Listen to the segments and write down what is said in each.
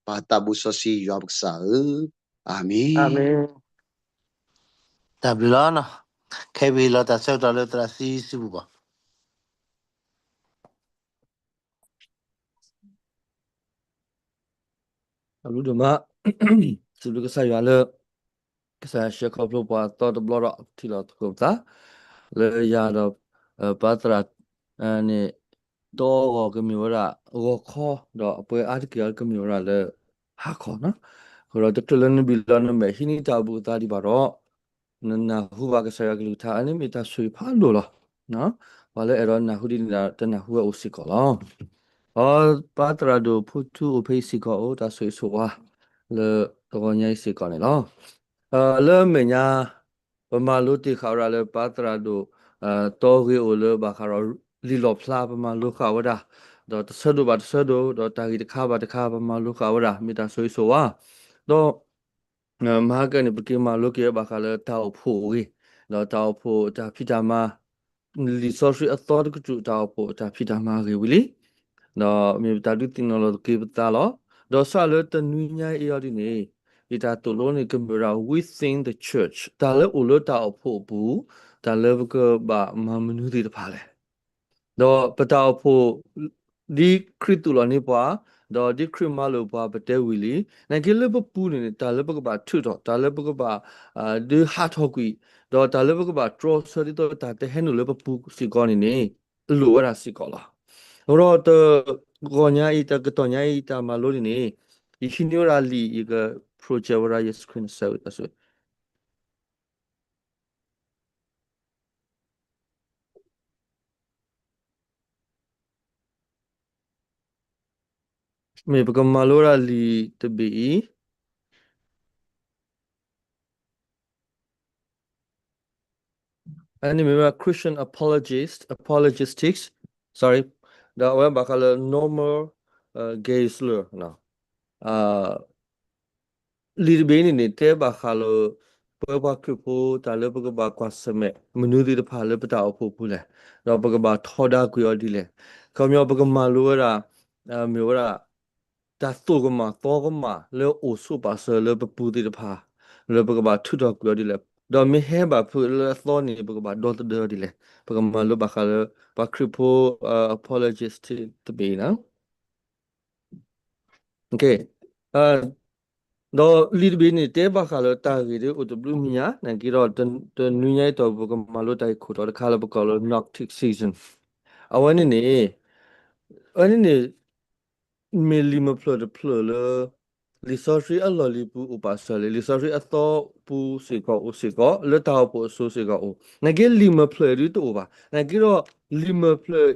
ပၢ်သးဘိစီဆှံယွၤပကစၢ်ဧၢ, အၤမ့ၣ်. တၢ်ဘျုးလီၤ. ခဲအံၤပဟ့ၣ်လီၤတၢ်ဆၢကတီၢ်လၢသရၣ်သံစုပူၤဘၣ်. တၢ်ဘျုးဒိၣ်မး, စံးဘျုးကစၢ်ယွၤလၢ ကစၢ်ယွၤဆှၢခီဖျိပှၤသီတဘျီဒီး ထံၣ်လိာ်သကိးပသး လၢယၤဒီး ပၢ်သရၣ်န့ၣ် တီအဂီၢ်ကမ့ၢ်ဝဲဒၣ်ဂီၤခီ, ဒီးအပှဲၤအါတက့ၢ်အီၤကမ့ၢ်ဝဲဒၣ်လၢဟါခီနီၤ. အဃိဒီးတချုးလၢနဘံၣ်လီၤနမဲာ်ဟံးန့ၢ်တၢ်အိၣ်ဘှံးအသးဒံးဘၣ်ဒီး နနၢ်ဟူဘၣ်ကစၢ်ယွၤကလုၢ်ကထါ အန့ၣ်မ့ၢ်တၢ်ဆိၣ်ဂ့ၤဖးဒိၣ်လီၤ. ပှၤလၢအဲၣ်ဒိးနၢ်ဟူဒ်န့ၣ်ဒီး တနၢ်ဟူဝဲအိၣ်စ့ၢ်ကီးလီၤ. အ ပၢ်သရၣ်ဒိၣ်ဖိထူအိၣ်ဖဲအံၤစ့ၢ်ကီး အိၣ်တၢ်ဆိၣ်ဂ့ၤဆိၣ်ဝါ လၢတဂီၤညါအံၤစ့ၢ်ကီးန့ၣ်လီၤ. လၢအမဲာ်ညါ ပမၤလိတ့ၢ်ဃာ်ဝဲဒၣ်လၢပၢ်သရၣ်ဒိၣ် တီဂ့ၤအိၣ်လၢဘၣ်ဃးဒီးလံာ်လီၣ်ဖျါ ပမၤလိဃာ်ဝဲဒၣ်, ဒီးတဆၢဒိၣ်ဘၣ်တဆၢဒိၣ် ဒီးတၢ်ဂ့ၢ်တခါဘၣ်တခါ ပမၤလိဃာ်ဝဲဒၣ် မ့ၢ်တၢ်ဆိၣ်ဂ့ၤဆိၣ်ဝါ, ဒီး မဟါကန့ၣ် ပက့ၤမၤလိက့ၤဘၣ်ဃးလၢတၢ်အိၣ်ဖှိၣ်အဂ့ၢ်, ဒီးတၢ်အိၣ်ဖှိၣ်တၢ်ဖံးတၢ်မၤ, လံာ်စီဆှံအသီတကတြူၢ်တၢ်အိၣ်ဖှိၣ်တၢ်ဖံးတၢ်မၤအဂ့ၢ်ဝံၤလံ, ဒီးမ့ၢ်ပတၢ်ဒုးသ့ၣ်နီၣ်လီၤသက့ၤပသးလီၤ. ဒီးစးလၢတနွံညါအံၤအီၤဒ်န့ၣ် ယတၢ်သိၣ်လိန့ၣ်ကမ့ၢ်ဝဲဒၣ် within the church တၢ်လၢအိၣ်လၢတၢ်အိၣ်ဖှိၣ်အပူၤ, တၢ်လၢပကဘၣ်မၤမနုၤသ့ၣ်တဖၣ်လဲၣ်. ဒီးပတၢ်အိၣ်ဖှိၣ် ဒ်ခရံာ်သိၣ်လီၤန့ၢ်ပှၤ, ဒီးဒ်ခရံာ်မၤလိာ်ပှၤပတဲဝံၤလံ, နာ်က့လၢပပူၤန့ၣ်န့ၣ် တၢ်လၢပကဘၣ်ထုးထီၣ်, တၢ်လၢပကဘၣ် ဒုးဟးထီၣ်ကွံာ်, ဒီးတၢ်လၢပကဘၣ်တြီဆၢဒ်သိးတၢ်တဟဲနုာ်လၢပပူၤစ့ၢ်ကီးန့ၣ်န့ၣ် အလိၣ်ဝဲဒၣ်စ့ၢ်ကီးလီၤ. အဃိဒီးတဂီၤညါအံၤ တကတီၢ်ညါအံၤ တၢ်မၤလိန့ၣ်န့ၣ် ယဟံးန့ၢ်ဝဲဒၣ်လံာ် ယက project ဝဲဒၣ် ယဲၢ်ဆံခွံနစဲဝဲတၢ်ဆိ မ့ၢ်ပကမၤလိဝဲဒၣ်လံာ်တဘ့ၣ်အံၤ, အန့ၣ်မ့ၢ်ဝဲဒၣ် Christian apologist, apologetics, sorry, ဒီးအဝဲဘၣ်ဃးလၢ Norman Geisler လံာ်တဘ့ၣ်န့ၣ်န့ၣ် တဲဘၣ်ဃးလၢ ပဝဲပှၤခရံာ်ဖိ တၢ်လၢပကဘၣ်ကွၢ်ဆၢၣ်မဲာ် မနုၤသ့ၣ်တဖၣ်လၢပတၢ်အိၣ်ဖှိၣ်ပူၤလဲၣ်, ဒီးပကဘၣ်ထီဒါကွံာ်အီၤဒ်လဲၣ်. ခီပညီ ပကမၤလိဝဲဒၣ် မ့ၢ်ဝဲဒၣ် တၢ်သိၣ်ကမၣ်သီကမၣ်လၢအိၣ်ဆိးပာ်စၢၤလၢပပူၤသ့ၣ်တဖၣ် လၢပကဘၣ်ထုးထီၣ်ကွံာ်အီၤဒ်လဲၣ်, ဒီးမ့ၢ်ဟဲဘၣ်ဖုးလၢအသီန့ၣ် ပကဘၣ်ဒီသဒၢအီၤဒ်လဲၣ်. ပကမၤလိဘၣ်ဃးလၢ ပှၤခရံာ်ဖိ apologist တဘ့ၣ်အံၤန့ၣ် ဒီးလံာ်တဘ့ၣ်န့ၣ် တဲဘၣ်ဃးလၢတၢ်ဂ့ၢ်ဒ်အိၣ်တဘျုးမံၤညါ, နာ်က့ဒီး တနွံညါအံၤတီၢ် ပကမၤလိတၢ်ဂ့ၢ်ခိၣ်တီတခါလၢပကိးလၢ Gnosticism. အဝဲန့ၣ်န့ၣ် အဝဲန့ၣ်န့ၣ် မ့ၢ်လံာ်မုၢ်ဖျၢၣ်တဖျၢၣ်လၢ လံာ်စီဆှံအလီၢ်လံၤပူၤအိၣ်ပာ်စၢၤလံ, လံာ်စီဆှံအသီပူၤစ့ၢ်ကီးအိၣ်စ့ၢ်ကီး, လၢတၢ်အိၣ်ဖှိၣ်အစိၤစ့ၢ်ကီးအိၣ်, နာ်က့လံာ်မုၢ်ဖျၢၣ်အံၤဒ်တအိၣ်ဘၣ်. နာ်က့ဒီး လံာ်မုၢ်ဖျၢၣ်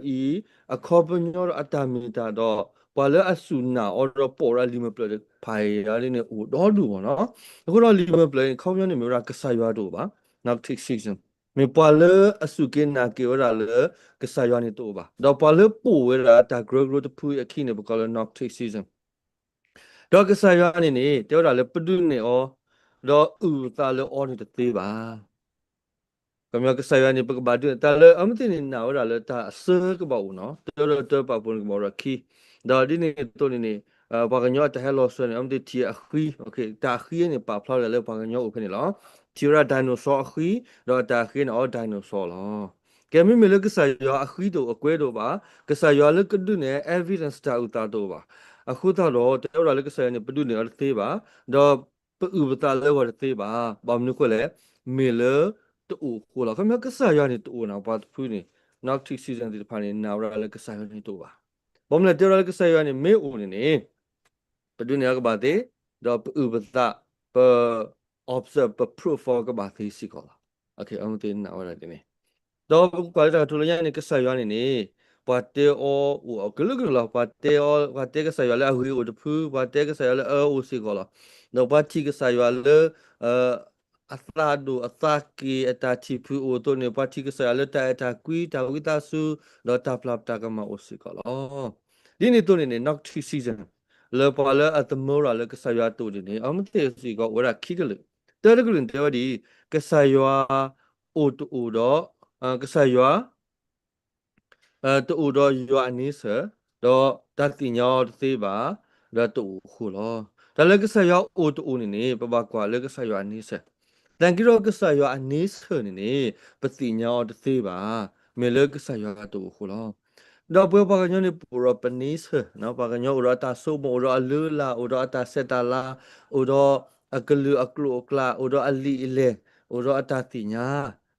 အံၤ အခီပညီဒီးအတၢ်မ့ၢ်တၢ်ဒီး ပှၤလၢအစူၢ်နာ်အီၤဒီးပိာ်ဝဲဒၣ်လံာ်မုၢ်ဖျၢၣ်တဖၣ်အံၤန့ၣ် အိၣ်ဒီဒူၣ်မးနီၤ. အဃိဒီးလံာ်မုၢ်ဖျၢၣ်အံၤ အခီပညီန့ၣ်မ့ၢ်ဝဲဒၣ်ကစၢ်ယွၤတအိၣ်ဘၣ်, Gnosticism. မ့ၢ်ပှၤလၢအစူၢ်က့ၤနာ်က့ၤဝဲဒၣ်လၢ ကစၢ်ယွၤန့ၣ်တအိၣ်ဘၣ်. ဒီးပှၤလၢပိာ်ဝဲဒၣ်တၢ်ကရၢကရိတဖုအံၤအခံန့ၣ် ပကိးလၢ Gnosticism. ဒီးကစၢ်ယွၤန့ၣ်န့ၣ် တဲဝဲဒၣ်လၢပဒုးနဲၣ်အီၤ, ဒီးအုၣ်ပသးလၢအီၤန့ၣ်တသ့ဘၣ်. ခီပညီကစၢ်ယွၤန့ၣ် ပကဘၣ်ဒုးနဲၣ် တၢ်လၢအမ့ၢ်သ့ၣ်န့ၣ် နာ်ဝဲဒၣ်လၢတၢ်အစၢကဘၣ်အိၣ်နီၤ, တၢ်ဒီးတၢ်ပာ်ဖှိၣ်န့ၣ်ကဘၣ်အိၣ်ဒီးခံ, ဒီးဒ်န့ၣ်အသိးန့ၣ်န့ၣ် ပှၤကညီအတၢ်ဟဲလီၤစၢၤန့ၣ် အမ့ၢ်သ့ၣ်ထံၣ်အဃံ, တၢ်အဃံန့ၣ် ပာ်ဖျါဝဲဒၣ်လၢပှၤကညီအိၣ်ဖဲန့ၣ်လီၤ. ထံၣ်ဝဲဒၣ် dinosaur အဃံ, ဒီးတၢ်အဃံန့ၣ် အီ dinosaur လီၤ. ကဲ မ့မ့ၢ်လၢကစၢ်ယွၤအဃံတအိၣ်အကွဲတအိၣ်ဘၣ်, ကစၢ်ယွၤလၢကဒုးနဲၣ် evidence တၢ်အုၣ်သးတအိၣ်ဘၣ်. အဃိသတးဒီး တဲဝဲဒၣ်လၢကစၢ်ယွၤန့ၣ် ပဒုးနဲၣ်အီၤတသ့ဘၣ်, ဒီးပအုၣ်ပသးလၢအဂီၢ်တသ့ဘၣ်. ဘၣ်မနုၤအဃိလဲၣ်, မ့ၢ်လၢတအိၣ်အဃိလီၤ. ခီပညီကစၢ်ယွၤန့ၣ်တအိၣ်နီၤ, ပှၤတဖုန့ၣ် Gnosticism သ့ၣ်တဖၣ်န့ၣ် နာ်ဝဲဒၣ်လၢကစၢ်ယွၤန့ၣ်တအိၣ်ဘၣ်. ဘၣ်မနုၤလဲၣ် တဲဝဲဒၣ်လၢကစၢ်ယွၤန့ၣ်မ့ၢ်အိၣ်န့ၣ်န့ၣ် ပဒုးနဲၣ်အီၤကဘၣ်သ့, ဒီးပအုၣ်ပသး, ပ observe, ပ prove အီၤကဘၣ်သ့စ့ၢ်ကီးလီၤ. အမ့ၢ်သ့ၣ်နာ်ဝဲဒၣ်ဒ်န့ၣ်, ဒီးပကွၢ်လၢတၢ်ကတိၤလၢညါန့ၣ် ကစၢ်ယွၤန့ၣ်န့ၣ် ပှၤတဲအီၤအိၣ်အကလုာ်ကလုာ်လီၤ. ပှၤတဲအီၤ, ပှၤတဲကစၢ်ယွၤလၢအဂ့ၤအိၣ်တဖု, ပှၤတဲကစၢ်ယွၤလၢအအၢအိၣ်စ့ၢ်ကီးလီၤ. ဒီးပှၤထံၣ်ကစၢ်ယွၤလၢ အသးဒိၣ်အသးက့ၤအတၢ်ထံၣ်ဖုအအိၣ်အသိးန့ၣ် ပှၤထံၣ်ကစၢ်ယွၤလၢတၢ်အဲၣ်တၢ်ကွံ တၢ်ဝံသးစူၤ ဒီးတၢ်ပျၢ်တၢ်ကမၣ်အိၣ်စ့ၢ်ကီးလီၤ. ဒ်န့ၣ်အသိးန့ၣ်န့ၣ် Gnosticism လၢပှၤလၢအသမၢဝဲဒၣ်လၢကစၢ်ယွၤတအိၣ်န့ၣ်န့ၣ် အမ့ၢ်သ့ၣ်စ့ၢ်ကီးအိၣ်ဝဲဒၣ်ခံကလုာ်, တၢတကလုာ်န့ၣ်တဲဝဲဒ်အံၤ, ကစၢ်ယွၤအိၣ်တအိၣ်ဒီး ကစၢ်ယွၤ တအိၣ်ဒီးယွၤအန့ဆၢၣ်, ဒီးတၢ်သ့ၣ်ညါအီၤတသ့ဘၣ်, လၢတအိၣ်အဃိလီၤ. တၢ်လၢကစၢ်ယွၤအိၣ်တအိၣ်န့ၣ်န့ၣ် ပဘၣ်ကွၢ်လၢကစၢ်ယွၤအန့ဆၢၣ်, သနာ်က့ဒီးကစၢ်ယွၤအန့ဆၢၣ်န့ၣ်န့ၣ် ပသ့ၣ်ညါအီၤတသ့ဘၣ်, မ့ၢ်လၢကစၢ်ယွၤတအိၣ်အဃိလီၤ. ဒီးပဝဲပှၤကညီန့ၣ် ပအိၣ်ဒီးပန့ဆၢၣ်, ပှၤကညီအိၣ်ဒီးအတၢ်ဆိကမိၣ်, အိၣ်ဒီးအလုၢ်အလၢ်, အိၣ်ဒီးအတၢ်ဆဲးတၢ်လၤ, အိၣ်ဒီးအကလုာ်အကျိာ်အကျဲ, အိၣ်ဒီးအလံာ်အလဲၢ်, အိၣ်ဒီးအတၢ်သ့ၣ်ညါ,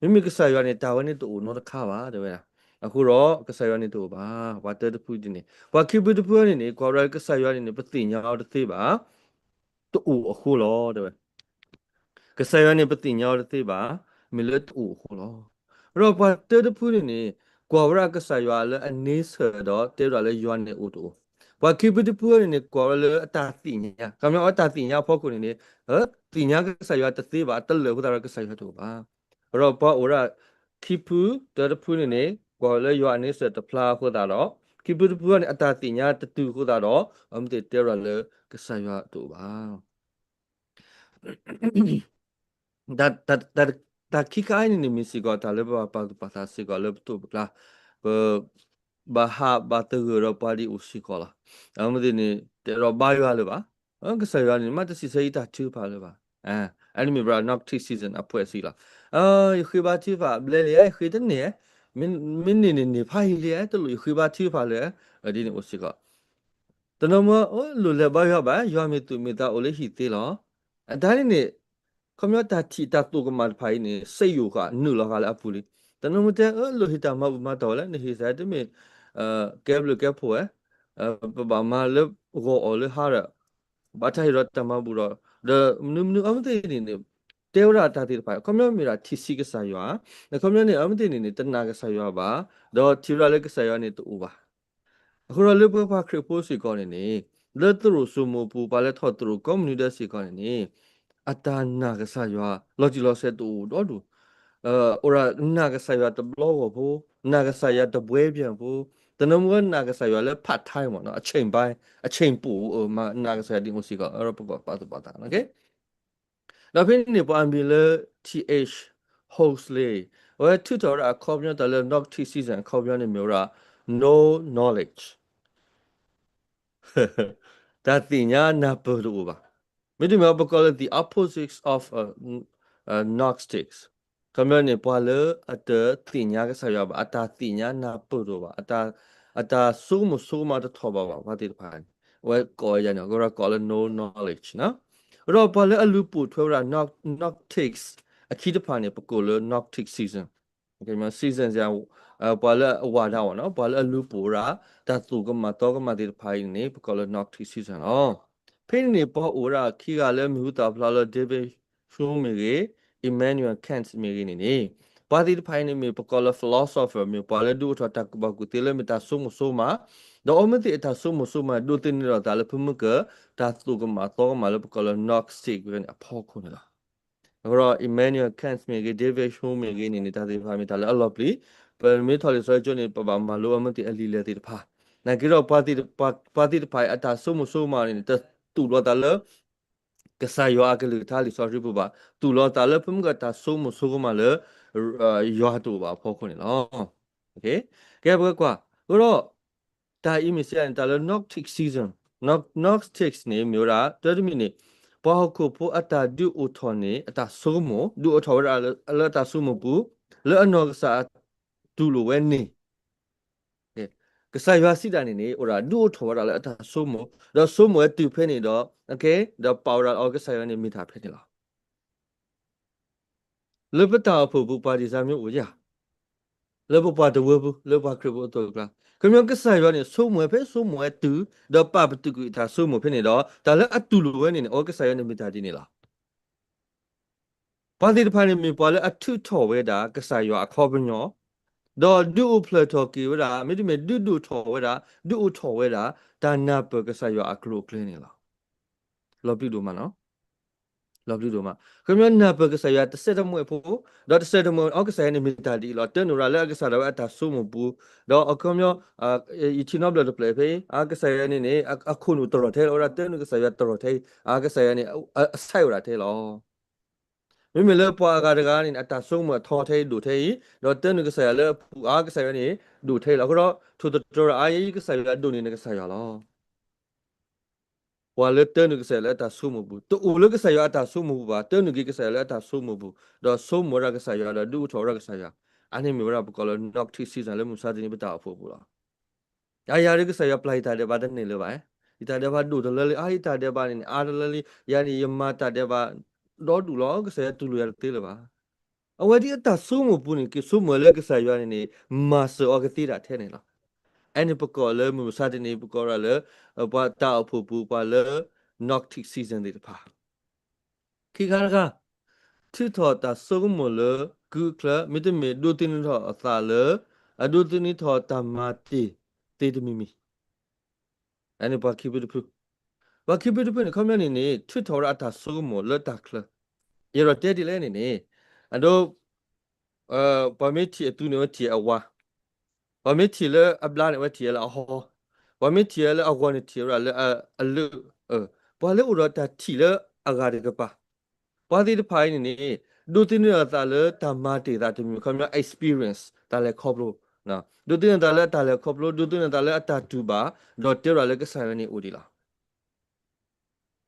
မ့မ့ၢ်ကစၢ်ယွၤန့ၣ် တၢ်ဝဲန့ၣ်တအိၣ်နီတခါဘၣ် တဲဝဲဒၣ်. အဃိဒီးကစၢ်ယွၤန့ၣ်တအိၣ်ဘၣ်, ပှၤတၢတဖုဒ်န့ၣ်, ပှၤခံဖုတဖုန့ၣ်န့ၣ် ကွၢ်ဝဲဒၣ်ကစၢ်ယွၤန့ၣ်န့ၣ် ပသ့ၣ်ညါအီၤတသ့ဘၣ်, တအိၣ်အဃိလီၤ တဲဝဲ. ကစၢ်ယွၤန့ၣ် ပသ့ၣ်ညါအီၤတသ့ဘၣ်, မ့ၢ်လၢတအိၣ်အဃိလီၤ. ဒီးပှၤတၢတဖုန့ၣ်န့ၣ် ကွၢ်ဝဲဒၣ်ကစၢ်ယွၤလၢအန့ဆၢၣ်ဒီး တဲဝဲဒၣ်လၢယွၤန့ၣ်အိၣ်တအိၣ်, ပှၤခံဖုတဖုန့ၣ်န့ၣ် ကွၢ်ဝဲလၢအတၢ်သ့ၣ်ညါ, ခီပညီအတၢ်သ့ၣ်ညါအဖီခိၣ်န့ၣ်န့ၣ် သ့ၣ်ညါကစၢ်ယွၤတသ့ဘၣ်, တလၢာ်အဃိသတးဒီးကစၢ်ယွၤတအိၣ်ဘၣ်. ဒီးပှၤအိၣ်ဒၣ်ခံဖုတၢတဖုန့ၣ်န့ၣ် ကွၢ်ဝဲလၢယွၤအန့ဆၢၣ်တဖျါအဃိသတးဒီး ခံဖုတဖုန့ၣ် အတၢ်သ့ၣ်ညါတတုၤအဃိသတးဒီး အဝဲသ့ၣ်တဲဝဲဒၣ်လၢကစၢ်ယွၤတအိၣ်ဘၣ်. တၢ်ခံခါအံၤန့ၣ်န့ၣ် မ့ၢ်စ့ၢ်ကီးတၢ်လၢပဘၣ်ပာ်သူၣ်ပာ်သးစ့ၢ်ကီး လၢပတိၢ်ပကျါ, ပဘၣ်ဟးဘၣ်သဂၢၢ်ဒီးပှၤဒ်အိၣ်စ့ၢ်ကီးလီၤ. အဝဲသ့ၣ်န့ၣ် တအဲၣ်ဒိးဘါယွၤလၢၤဘၣ်. ကစၢ်ယွၤန့ၣ် မ့ၢ်တစံးဆၢယတၢ်ထုကဖၣ်လၢၤဘၣ်. အန့ၣ်မ့ၢ်ဝဲဒၣ် Gnostic season အဖှဲးစံးလီၤ. ယဃ့ဘါထုကဖၣ်ဘျဲလံဧါ, ယဃ့တန့ၢ်ဧါ, မ့ၢ်န့ၢ်န့ၣ်န့ၢ်ဖးယံာ်လံဧါ, တလိၣ်ယဃ့ဘါထုကဖၣ်လၢၤဧါ, ဒ်န့ၣ်အိၣ်စ့ၢ်ကီး. တနီၤမ့ၢ် လိၣ်လဲၤဘါယွၤဘၣ်, ယွၤမ့ၢ်သူၣ်မ့ၢ်သးအိၣ်လၢဟံၣ်သ့လီၤ. အတၢ်န့ၣ်န့ၣ် ခီပညီတၢ်ထံၣ်တၢ်သိၣ်ကမၣ်တဖၣ်အံၤန့ၣ် စ့ယိၣ်ဃာ်နုာ်လီၤဃာ်လၢအပူၤလံ. တနီၤမ့ၢ်တဲ လိၣ်ဟ့ၣ်တၢ်မၤဘူၣ်မၤတီၢ်ဝဲလၢ နဟ့ၣ်စ့ၢ်တမ့ၢ် ကဲဘျုးကဲဖှိၣ်ဝဲ, ပဘၣ်မၤလၢဂီၤအီၤလၢဟါဒီး ဘၣ်တၢ်ဟ့ၣ်ဒီးတၢ်မၤဘူၣ်ဒီး ဒီးမနုၤမနုၤအဝဲသ့ၣ်န့ၣ်န့ၣ် တဲဝဲဒၣ်တၢ်သ့ၣ်တဖၣ် ခီပညီမ့ၢ်ဒၣ်ထံၣ်ဆံးကစၢ်ယွၤ, ဒီးခီပညီန့ၣ် အဝဲသ့ၣ်န့ၣ်န့ၣ် တနာ်ကစၢ်ယွၤဘၣ်, ဒီးထံၣ်ဝဲဒၣ်လၢကစၢ်ယွၤန့ၣ်တအိၣ်ဘၣ်. အဃိဒီးလၢပဝဲပှၤခရံာ်ဖိစ့ၢ်ကီးန့ၣ်န့ၣ် လၢသရိာ်စိမိၤပူၤ ပှၤလဲၤထီၣ်သရိာ်ကိးမုၢ်နံၤဒဲးစ့ၢ်ကီးန့ၣ်န့ၣ် အတၢ်နာ်ကစၢ်ယွၤ လီၤတံၢ်လီၤဆဲးတအိၣ်ဒီဒူၣ်, အိၣ်ဒၣ်နာ်ကစၢ်ယွၤတဘျီဂီၢ်ဖိ, နာ်ကစၢ်ယွၤတဘှဲဘျဲၣ်ဖိ, တနီၤမ့ၢ်ဝဲနာ်ကစၢ်ယွၤလၢ part time မ့ၢ်နီၤ, အချိန်ပိုင်း, အချိန်ပို, နာ်ကစၢ်ယွၤဒ်န့ၣ်စ့ၢ်ကီး ဒီးပကပာ်သူၣ်ပာ်သး ဒီးဖဲန့ၣ်န့ၣ် ပှၤအမံၤလၢ T H Huxley အဝဲထုးထီၣ်ဝဲဒၣ်အခီပညီတၢ်လၢ Gnostic season အခီပညီန့ၣ်မ့ၢ်ဝဲဒၣ် no knowledge တၢ်သ့ၣ်ညါနၢ်ပၢၢ်တအိၣ်ဘၣ်. မ့တမ့ၢ်ပကိးလၢ the opposite of Gnostics ခီပညီန့ၣ် ပှၤလၢအတသ့ၣ်ညါကစၢ်ယွၤဘၣ်, အတၢ်သ့ၣ်ညါနၢ်ပၢၢ်တအိၣ်ဘၣ်, အတၢ်ဆိကမိၣ်ဆိကမးတထီၣ်ဘးဘၣ် ပှၤသ့ၣ်တဖၣ်န့ၣ် အဝဲကိးဝဲဒၣ်န့ၣ် ကရၢကိးလၢ no knowledge ဒီးပှၤလၢအလူၤပိာ်ထွဲဝဲဒၣ် Gnostics အခံတဖၣ်န့ၣ် ပကိးလၢ Gnostic season, season ပှၤလၢအဝၤဒၣ်ဝဲနီၤ, ပှၤလၢအလူၤပိာ်ဝဲဒၣ် တၢ်သိၣ်ကမၣ်သီကမၣ်သ့ၣ်တဖၣ်အံၤန့ၣ် ပကိးလၢ Gnostic season လီၤ. ဖဲန့ၣ်န့ၣ် ပှၤအိၣ်ဝဲဒၣ်ခံဂၤလၢမံၤဟူသၣ်ဖျါလၢ David Hume မ့ၢ်ဂ့ၤ, Immanuel Kant မ့ၢ်ဂ့ၤန့ၣ်န့ၣ် ပှၤသ့ၣ်တဖၣ်အံၤန့ၣ်မ့ၢ်ပကိးလၢ philosopher မ့ၢ်ပှၤလၢဒုးအိၣ်ထီၣ်တၢ်ကူၣ်ဘၣ်ကူၣ်သ့လၢမ့ၢ်တၢ်ဆိကမိၣ်ဆိကမး, ဒီးအဝဲသ့ၣ်အတၢ်ဆိကမိၣ်ဆိကမး ဒိးသန့ၤထီၣ်သးလၢဖဲမုၢ်က တၢ်သိၣ်ကမၣ်သီကမၣ်လၢပကိးလၢ Gnostic ဝဲန့ၣ်အဖီခိၣ်န့ၣ်လီၤ. အဃိဒီး Immanuel Kant မ့ၢ်ဂ့ၤ, David Hume မ့ၢ်ဂ့ၤန့ၣ်န့ၣ် တၢ်သ့ၣ်တဖၣ်မ့ၢ်တၢ်လၢအလီၤပျံၤ, ပမ့ၢ်ထီၣ်လံာ်စီဆှံကၠိန့ၣ် ပဘၣ်မၤလိအဝဲသ့ၣ်အလံာ်လဲၢ်သ့ၣ်တဖၣ်, သနာ်က့ဒီး ပှၤသ့ၣ်တဖၣ်အံၤအတၢ်ဆိကမိၣ်ဆိကမးန့ၣ် တသူၣ်လီၤသးလၢ ကစၢ်ယွၤအကလုၢ်ကထါလံာ်စီဆှံပူၤဘၣ်, သူၣ်လီၤသးလၢဖဲမုၢ်ကတၢ်ဆိကမိၣ်ဆိကမးလၢ ယွၤတအိၣ်ဘၣ်အဖီခိၣ်န့ၣ်လီၤ. ကဲ ပကကွၢ်, အဃိဒီး တၢ်အံၤမ့ၢ်စ့ၢ်န့ၣ် တၢ်လၢ Gnostic season, Gnostics န့ၣ် မ့ၢ်ဝဲဒၣ် တၢ်တမံၤန့ၣ် ပှၤဟီၣ်ခိၣ်ဖိအတၢ်ဒုးအိၣ်ထီၣ်န့ၣ် အတၢ်ဆိကမိၣ် ဒုးအိၣ်ထီၣ်ဝဲဒၣ်လၢအတၢ်ဆိကမိၣ်ပူၤ လၢအနီၢ်ကစၢ်တူၢ်လိာ်ဝဲန့ၣ် ကစၢ်ယွၤစံးတၢ်န့ၣ်န့ၣ် အိၣ်ဒၣ်ဒုးအိၣ်ထီၣ်ဝဲဒၣ်လၢအတၢ်ဆိကမိၣ်, ဒီးဆိကမိၣ်ဝဲတုၤဖဲန့ၣ်ဒီး ဒီးပာ်ဝဲဒၣ်လၢအီၤကစၢ်ယွၤန့ၣ်မ့ၢ်တၢ်ဖဲန့ၣ်လီၤ. လၢပတၢ်အိၣ်ဖှိၣ်ပူၤ ပှၤဒ်စၢ်မ့ၢ်အိၣ်ဧါ, လၢပပှၤတဝၢပူၤ လၢပှၤခရံာ်ဖိအသိးအကျါ, ခီပညီကစၢ်ယွၤန့ၣ် ဆိကမိၣ်ဝဲဖဲဆိကမိၣ်ဝဲတုၤ ဒီးပာ်ပတုာ်ကွံာ်အတၢ်ဆိကမိၣ်ဖဲန့ၣ်ဒီး တၢ်လၢအတူၢ်လိာ်ဝဲန့ၣ်န့ၣ် အီၤကစၢ်ယွၤန့ၣ်မ့ၢ်တၢ်ဒ်န့ၣ်လီၤ. ပှၤသ့ၣ်တဖၣ်န့ၣ်မ့ၢ်ပှၤလၢအထုးထီၣ်ဝဲဒၣ်ကစၢ်ယွၤအခီပညီ, ဒီးဒုးအိၣ်ဖျဲၣ်ထီၣ်က့ၤဝဲဒၣ် မ့တမ့ၢ်ဒုးဒိၣ်ထီၣ်ဝဲဒၣ် ဒုးအိၣ်ထီၣ်ဝဲဒၣ် တၢ်နၢ်ပၢၢ်ကစၢ်ယွၤအကျိၤအကျဲန့ၣ်လီၤ. လီၤပျံၤဒိၣ်မးနီၤ, လီၤပျံၤဒိၣ်မး. ခီပညီနၢ်ပၢၢ်ကစၢ်ယွၤတစဲးတမှဲၤဖိ, ဒီးတစဲးတမှဲၤအီၤကစၢ်ယွၤန့ၣ်မ့ၢ်တၢ်ဒ်အံၤလီၤ. တၢ်နုာ်ဝဲဒၣ်လၢအကစၢ်ဒၣ်ဝဲအတၢ်ဆိကမိၣ်ပူၤ, ဒီးအခီပညီ ယထံၣ်နီတဘျီတဖျၢၣ်ဖဲအံၤ အကစၢ်ယွၤန့ၣ်န့ၣ် အခိၣ်နူာ်တရီၢ်ထဲလီၤ, ဝဲဒၣ်တၢ်နုာ်ကစၢ်ယွၤတရီၢ်ထဲအံၤ အကစၢ်ယွၤန့ၣ် အဆဲးဝဲဒၣ်ထဲလီၤ. မ့မ့ၢ်လၢပှၤအဂၤတဂၤန့ၣ် အတၢ်ဆိကမိၣ်အထီထဲအံၤဒိၣ်ထဲအံၤ, ဒီးတၢ်နုာ်ကစၢ်ယွၤလၢအပူၤအါကစၢ်ယွၤန့ၣ် ဒိၣ်ထဲအံၤလီၤ. အဃိဒီး ထိၣ်သတြီၤအါအံၤ ကစၢ်ယွၤဒိၣ်န့ၢ်နကစၢ်ယွၤလီၤ. ပှၤလၢတၢနုာ်ကစၢ်ယွၤလၢအတၢ်ဆိကမိၣ်ပူၤ, တအိၣ်လၢကစၢ်ယွၤအတၢ်ဆိကမိၣ်ပူၤဘၣ်, တၢနုာ်က့ၤကစၢ်ယွၤလၢအတၢ်ဆိကမိၣ်ပူၤ, ဒီးဆိကမိၣ်ဝဲဒၣ်ကစၢ်ယွၤ ဒီးဒုးအိၣ်ထီၣ်ဝဲဒၣ်ကစၢ်ယွၤ, အါန့ၣ်မ့ၢ်ဝဲဒၣ်ပကိးလၢ Gnostic season လၢမုၢ်မဆါတနံၤပတၢ်အိၣ်ဖှိၣ်အပူၤလီၤ. အါ ယၤဒ်ကစၢ်ယွၤပျၢ်ယတၢ်ဒဲးဘးတန့ၢ်လၢၤဘၣ်, ယတၢ်ဒဲးဘးဒိၣ်တလၢလံ, အါ ယတၢ်ဒဲးဘးန့ၣ်န့ၣ် အါတလၢလံ, ယၤန့ၣ် ယမၤတၢ်ဒဲးဘးဒီဒူၣ်လီၤ, ကစၢ်ယွၤတူၢ်လိာ်ယၤတသ့လၢၤဘၣ်. အဝဲဒ်အတၢ်ဆိကမိၣ်ပူၤန့ၣ် က့ၤဆိကမိၣ်လၢကစၢ်ယွၤန့ၣ်န့ၣ် မၤစၢၤအီၤကသ့ဒၣ်ထဲန့ၣ်လီၤ. အါန့ၣ်ပကိးလၢမုၢ်မဆါတနံၤ ပကိးဒၣ်လၢ ပှၤတၢ်အိၣ်ဖှိၣ်ပူၤ ပှၤလၢ Gnostic season သ့ၣ်တဖၣ် ခံခါတခါ, ထုးထီၣ်တၢ်ဆိကမိၣ်လၢကုၢ်အချၢ, မ့တမ့ၢ်ဒိးသန့ၤထီၣ်အသးလၢ အဒိးသန့ၤထီၣ်တၢ်မၤတ့ၢ်သ့တမံၤမံၤ, အန့ၣ်ပှၤခံဖုတဖု, ပှၤခံဖုတဖုန့ၣ် ခီပညီန့ၣ်န့ၣ် ထုးထီၣ်ဝဲဒၣ်အတၢ်ဆိကမိၣ်လၢတၢ်ချၢ, ယအဲၣ်ဒိးတဲဒ်လဲၣ်န့ၣ်န့ၣ်, အဒိ ပှၤမ့ၢ်ထံၣ်အသူန့ၣ် အဝဲထံၣ်အဝါ, ပှ�ၤမ့ၢ်ထံၣ်လၢအဘျါန့ၣ် အဝဲထံၣ်လၢအဟီ, ပှၤမ့ၢ်ထံၣ်လၢအဂီၤန့ၣ် ထံၣ်ဝဲဒၣ်လၢအလၢၢ်, ပှၤလၢအိၣ်ဒီးတၢ်ထံၣ်လၢအဂၤတကပၤ, ပှၤသ့ၣ်တဖၣ်အံၤန့ၣ်န့ၣ် ဒိးသန့ၤအသးလၢတၢ်မၤတ့ၢ်သးတမံၤ ခီပညီ experience တၢ်လဲၤခီဖျိ, ဒိးသန့ၤအသးလၢအတၢ်လဲၤခီဖျိ, ဒိးသန့ၤအသးလၢအတၢ်တူၢ်ဘၣ်, ဒီးတဲဝဲဒၣ်လၢကစၢ်ယွၤန့ၣ်အိၣ်ဒံးလီၤ.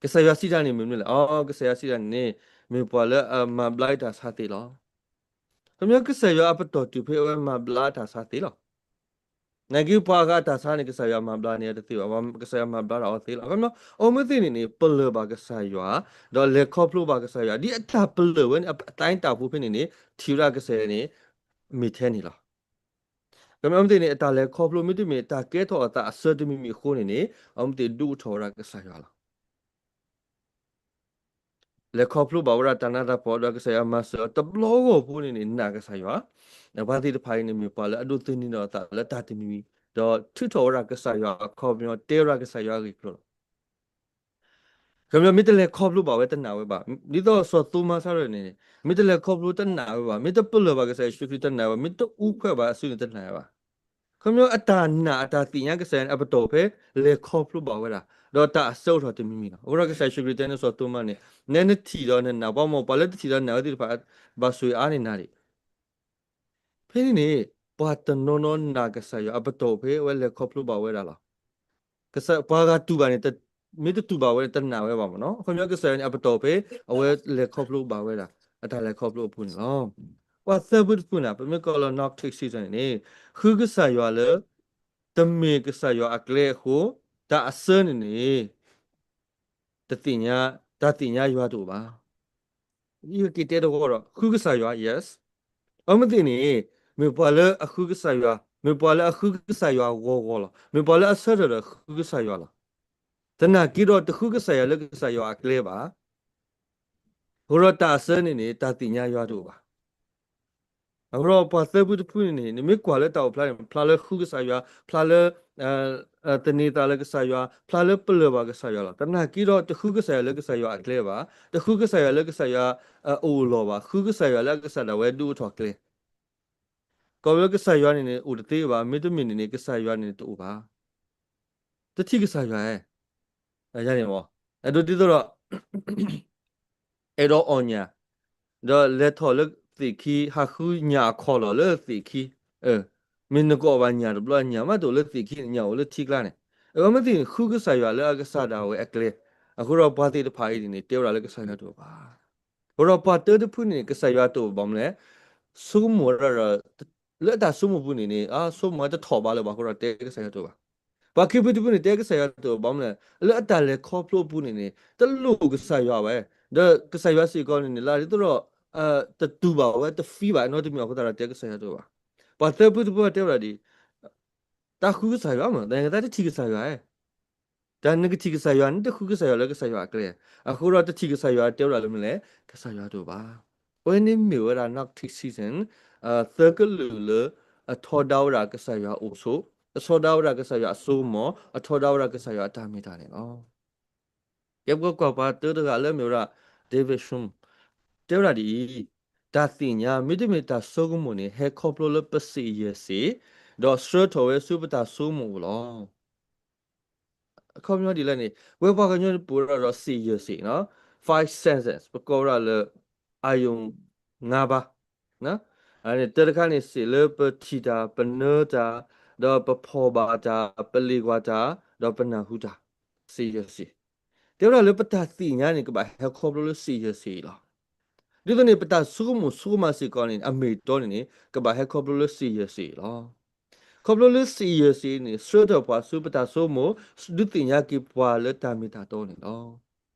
ကစၢ်ယွၤစံးတၢ်န့ၣ်မ့ၢ်မနုၤလဲၣ်. အ ကစၢ်ယွၤစံးတၢ်န့ၣ်န့ၣ် မ့ၢ်ပှၤလၢအမၤဘျါတၢ်ဆါသ့လီၤ. ခီပညီကစၢ်ယွၤအပတီၢ်တုၤဖဲအဝဲမၤဘျါတၢ်ဆါသ့လီၤ. နာ်က့ပှၤအဂၤအတၢ်ဆါန့ၣ် ကစၢ်ယွၤမၤဘျါန့ၢ်တသ့ဘၣ်, ကစၢ်ယွၤမၤဘျါတၢ်အီၤသ့လီၤ. ခီပညီ အဝဲသ့ၣ်န့ၣ်န့ၣ် ပလၢၢ်ဘၣ်ကစၢ်ယွၤ, ဒီးလဲၤခီဖျိဘၣ်ကစၢ်ယွၤ, ဒ်အတၢ်ပလၢၢ်ဝဲန့ၣ် အတၢ်တၢ်ပူၤဖဲန့ၣ်န့ၣ် ထံၣ်ဝဲဒၣ်ကစၢ်ယွၤန့ၣ် မ့ၢ်ထဲန့ၣ်လီၤ. ခီပညီအဝဲသ့ၣ်န့ၣ် အတၢ်လဲၤခီဖျိမ့တမ့ၢ် တၢ်ကဲထီၣ်အသးအဆၢတမံၤမံၤအဃိန့ၣ်န့ၣ် အဝဲသ့ၣ်ဒုးအိၣ်ထီၣ်ဝဲဒၣ်ကစၢ်ယွၤလီၤ. လဲၤခီဖျိဘၣ်ဝဲဒၣ်တၢ်နးတၢ်ဖှီၣ် ဒီးကစၢ်ယွၤမၤစၢၤအီၤတဘျီဂီၢ်ဖိန့ၣ်န့ၣ် နာ်ကစၢ်ယွၤ, ပှၤသ့ၣ်တဖၣ်အံၤန့ၣ် မ့ၢ်ပှၤလၢအဒိးသန့ၤဒီးအသးလၢတၢ်တမံၤမံၤ, ဒီးထုးထီၣ်ဝဲဒၣ်ကစၢ်ယွၤအခီပညီ တဲဝဲဒၣ်ကစၢ်ယွၤအဂ့ၢ်အကျိၤလီၤ. ခီပညီ မ့ၢ်တလဲၤခီဖျိဘၣ်ဝဲတနာ်ဝဲဘၣ်, ဒ်သိးစီၤသိမါစးထီၣ်န့ၣ် မ့ၢ်တလဲၤခီဖျိတနာ်ဝဲဘၣ်, မ့ၢ်တပလၢၢ်ဘၣ်ကစၢ်ယ့ၣ်ၡူးခရံာ်တနာ်ဝဲ, မ့ၢ်တအူခွဲးဘၣ်အစုန့ၣ်တနာ်ဝဲဘၣ်. ခီပညီအတၢ်နာ်အတၢ်သ့ၣ်ညါကစၢ်ယွၤန့ၣ် အပတီၢ်ဖဲလဲၤခီဖျိဘၣ်ဝဲဒၣ်, ဒီးတၢ်အဆၢအိၣ်ထီၣ်တမံၤမံၤလီၤ. အဃိဒီးကစၢ်ယ့ၣ်ၡူးခရံာ်တဲန့ၣ်စီၤသိမါန့ၣ် နဲနထံၣ်ဒီးနနာ်, ပှၤမ့ၢ်ပှၤလၢတထံၣ်ဒီးနာ်ဝဲသ့ၣ်တဖၣ် ဘၣ်ဆိၣ်ဂ့ၤအါန့ၢ်နၤဒံး ဖဲန့ၣ်န့ၣ် ပှၤတနီၤနီၤနာ်ကစၢ်ယွၤအပတီၢ်ဖဲအဝဲလဲၤခီဖျိဘၣ်ဝဲဒၣ်လီၤ. ကစၢ်ပှၤဂၤတူၢ်ဘၣ်န့ၣ် မ့ၢ်တတူၢ်ဘၣ်ဝဲန့ၣ် တနာ်ဝဲဘၣ်မ့ၢ်နီၤ. အခီပညီကစၢ်ယွၤန့ၣ် အပတီၢ်ဖဲအဝဲလဲၤခီဖျိဘၣ်ဝဲဒၣ် အတၢ်လဲၤခီဖျိအပူၤန့ၣ်လီၤ. ပှၤသၢဖုတဖုန့ၣ် ပမ့ၢ်ကိးလၢ Gnostic season န့ၣ်န့ၣ် ဃုကစၢ်ယွၤလၢ တမ့ၢ်ကစၢ်ယွၤအကျဲအဃိ တၢ်အဆၢန့ၣ်န့ၣ် တသ့ၣ်ညါ, တၢ်သ့ၣ်ညါယွၤတအိၣ်ဘၣ်. ယက့ၤတဲတဝီဒီး ဃုကစၢ်ယွၤ yes. အဝဲသ့ၣ်န့ၣ် မ့ၢ်ပှၤလၢအဃုကစၢ်ယွၤ, မ့ၢ်ပှၤလၢအဃုကစၢ်ယွၤဂီၤဂီၤလီၤ. မ့ၢ်ပှၤလၢအဆၢထၢၣ်ဒီးဃုကစၢ်ယွၤလီၤ. သနာ်က့ဒီးတဃုကစၢ်ယွၤလၢကစၢ်ယွၤအကျဲဘၣ်. အဃိဒီးတၢ်အဆၢန့ၣ်န့ၣ် တၢ်သ့ၣ်ညါယွၤတအိၣ်ဘၣ်. အဃိဒီးပှၤသၢဖုတဖုန့ၣ်န့ၣ် နမ့ၢ်ကွၢ်လၢတၢ်အိၣ်ဖျါန့ၣ် ဖျါလၢဃုကစၢ်ယွၤ, ဖျါလၢ သန့ၤသးလၢကစၢ်ယွၤ, ဖျါလၢပလၢၢ်ဘၣ်ကစၢ်ယွၤလီၤ. သနာ်က့ဒီးတဃုကစၢ်ယွၤလၢကစၢ်ယွၤအကျဲဘၣ်, တဃုကစၢ်ယွၤလၢကစၢ်ယွၤအအိၣ်အလီၢ်ဘၣ်, ဃုကစၢ်ယွၤလၢအကစၢ်ဒၣ်ဝဲဒုးအိၣ်ထီၣ်ကျဲ ကိးလၢကစၢ်ယွၤန့ၣ်န့ၣ် အိၣ်တသ့ဘၣ်, မ့တမ့ၢ်န့ၣ်န့ၣ် ကစၢ်ယွၤန့ၣ်တအိၣ်ဘၣ်. တထံၣ်ကစၢ်ယွၤဧါ. ယၤန့ၣ်မ့ၢ် အဒိဒ်သိးဒီး အဲၣ်ဒိးအီၣ်ညၣ်, ဒီးလဲၤထီၣ်လၢသ့ၣ်ခံ ဟးဃုညၣ်အခီၣ်လီၢ်လၢသ့ၣ်ခံ, မ့ၢ်နကအီၣ်ဘၣ်ညၣ်တဘျီ ညၣ်မးတအိၣ်လၢသ့ၣ်ခံန့ၣ် ညၣ်အိၣ်လၢထံကျါန့ၣ်, အဝဲမ့ၢ်သ့ၣ်န့ၣ် ဃုကစၢ်ယွၤလၢအကစၢ်ဒၣ်ဝဲအကျဲ, အဃိဒီးပှၤသ့ၣ်တဖၣ်အံၤန့ၣ် တဲဝဲဒၣ်လၢကစၢ်ယွၤတအိၣ်ဘၣ်. အဃိဒီးပှၤတၢတဖုန့ၣ် ကစၢ်ယွၤတအိၣ်ဘၣ်မနုၤလဲၣ်, ဆိကမိၣ်ဝဲဒၣ်ဒီး လၢအတၢ်ဆိကမိၣ်ပူၤန့ၣ်န့ၣ် အဆိကမိၣ်ဝဲတထီၣ်ဘးလၢၤဘၣ်အဃိဒီးတဲကစၢ်ယွၤတအိၣ်ဘၣ်. ပှၤခံဖုတဖုန့ၣ် တဲကစၢ်ယွၤတအိၣ်ဘၣ်မနုၤလဲၣ်, လၢအတၢ်လဲၤခီဖျိအပူၤန့ၣ်န့ၣ် တလိၣ်ကစၢ်ယွၤဝဲ, ဒီးကစၢ်ယွၤစ့ၢ်ကီးန့ၣ်န့ၣ် လၢဒ်သိးဒီး တတူၢ်ဘၣ်ဝဲတသ့ဘၣ်နီတမံၤအဃိသတးဒီးတဲကစၢ်ယွၤတအိၣ်ဘၣ်. ပှၤသၢဖုတဖုတဲဝဲဒၣ်ဒ်အံၤ, တၢ်ဃုကစၢ်ယွၤမ့ၢ် တၢ်နကသးတထံၣ်ကစၢ်ယွၤဧါ. တၢ်နကထံၣ်ကစၢ်ယွၤ နတဃုကစၢ်ယွၤလၢကစၢ်ယွၤအကျဲ, အဃိဒီးတထံၣ်ကစၢ်ယွၤတဲဝဲဒၣ်လၢမနုၤလဲၣ်, ကစၢ်ယွၤတအိၣ်ဘၣ်. အဝဲန့ၣ်မ့ၢ်ဝဲဒၣ် Gnostic season သၢကလုာ်လၢ အထီဒါဝဲဒၣ်ကစၢ်ယွၤအိၣ်ဆိး, အထီဒါဝဲဒၣ်ကစၢ်ယွၤအစိကမီၤ, အထီဒါဝဲဒၣ်ကစၢ်ယွၤအတၢ်မ့ၢ်တၢ်န့ၣ်လီၤ. ကဲပကကွၢ်ပှၤတၢတဂၤလၢမ့ၢ်ဝဲဒၣ် David Hume တဲဝဲဒၣ်ဒ်အံၤ, တၢ်သ့ၣ်ညါ မ့တမ့ၢ်တၢ်ဆိကမိၣ်န့ၣ် ဟဲခီဖျိလၢပစံးယဲၢ်စ့ၢ်, ဒီးဆှၢထီၣ်ဝဲဆူပတၢ်ဆိကမိၣ်အအိၣ်လီၤ. အခီပညီဒ်လဲၣ်န့ၣ် ဝဲပှၤကညီန့ၣ်ပာ်ဝဲဒၣ်ဒီးစံးယဲၢ်စ့ၢ်နီၤ, five senses ပကိးဝဲဒၣ်လၢ အာရုံငါးပါး, တၢတခါန့ၣ် စံးလၢပထံၣ်တၢ်, ပနၢတၢ်, ဒီးပဖီၣ်ဘၣ်တၢ်, ပလ့ၣ်ကွၢ်တၢ်, ဒီးပနၢ်ဟူတၢ်, စံးယဲၢ်စ့ၢ်. တဲဝဲဒၣ်လၢပတၢ်သ့ၣ်ညါန့ၣ် ကဘၣ်ဟဲခီဖျိလၢစံးယဲၢ်စံးအံၤလီၤ. ဒ်သိးန့ၣ် ပတၢ်ဆိကမိၣ်ဆိကမးစ့ၢ်ကီးန့ၣ် အမ့ၢ်အတီန့ၣ်န့ၣ် ကဘၣ်ဟဲခီဖျိလၢစံးယဲၢ်စံးအံၤလီၤ. ခီဖျိလၢစံးယဲၢ်စံးအံၤန့ၣ် ဆှၢထီၣ်ပှၤဆူပတၢ်ဆိကမိၣ် ဒုးသ့ၣ်ညါက့ၤပှၤလၢတၢ်မ့ၢ်တၢ်တီန့ၣ်လီၤ.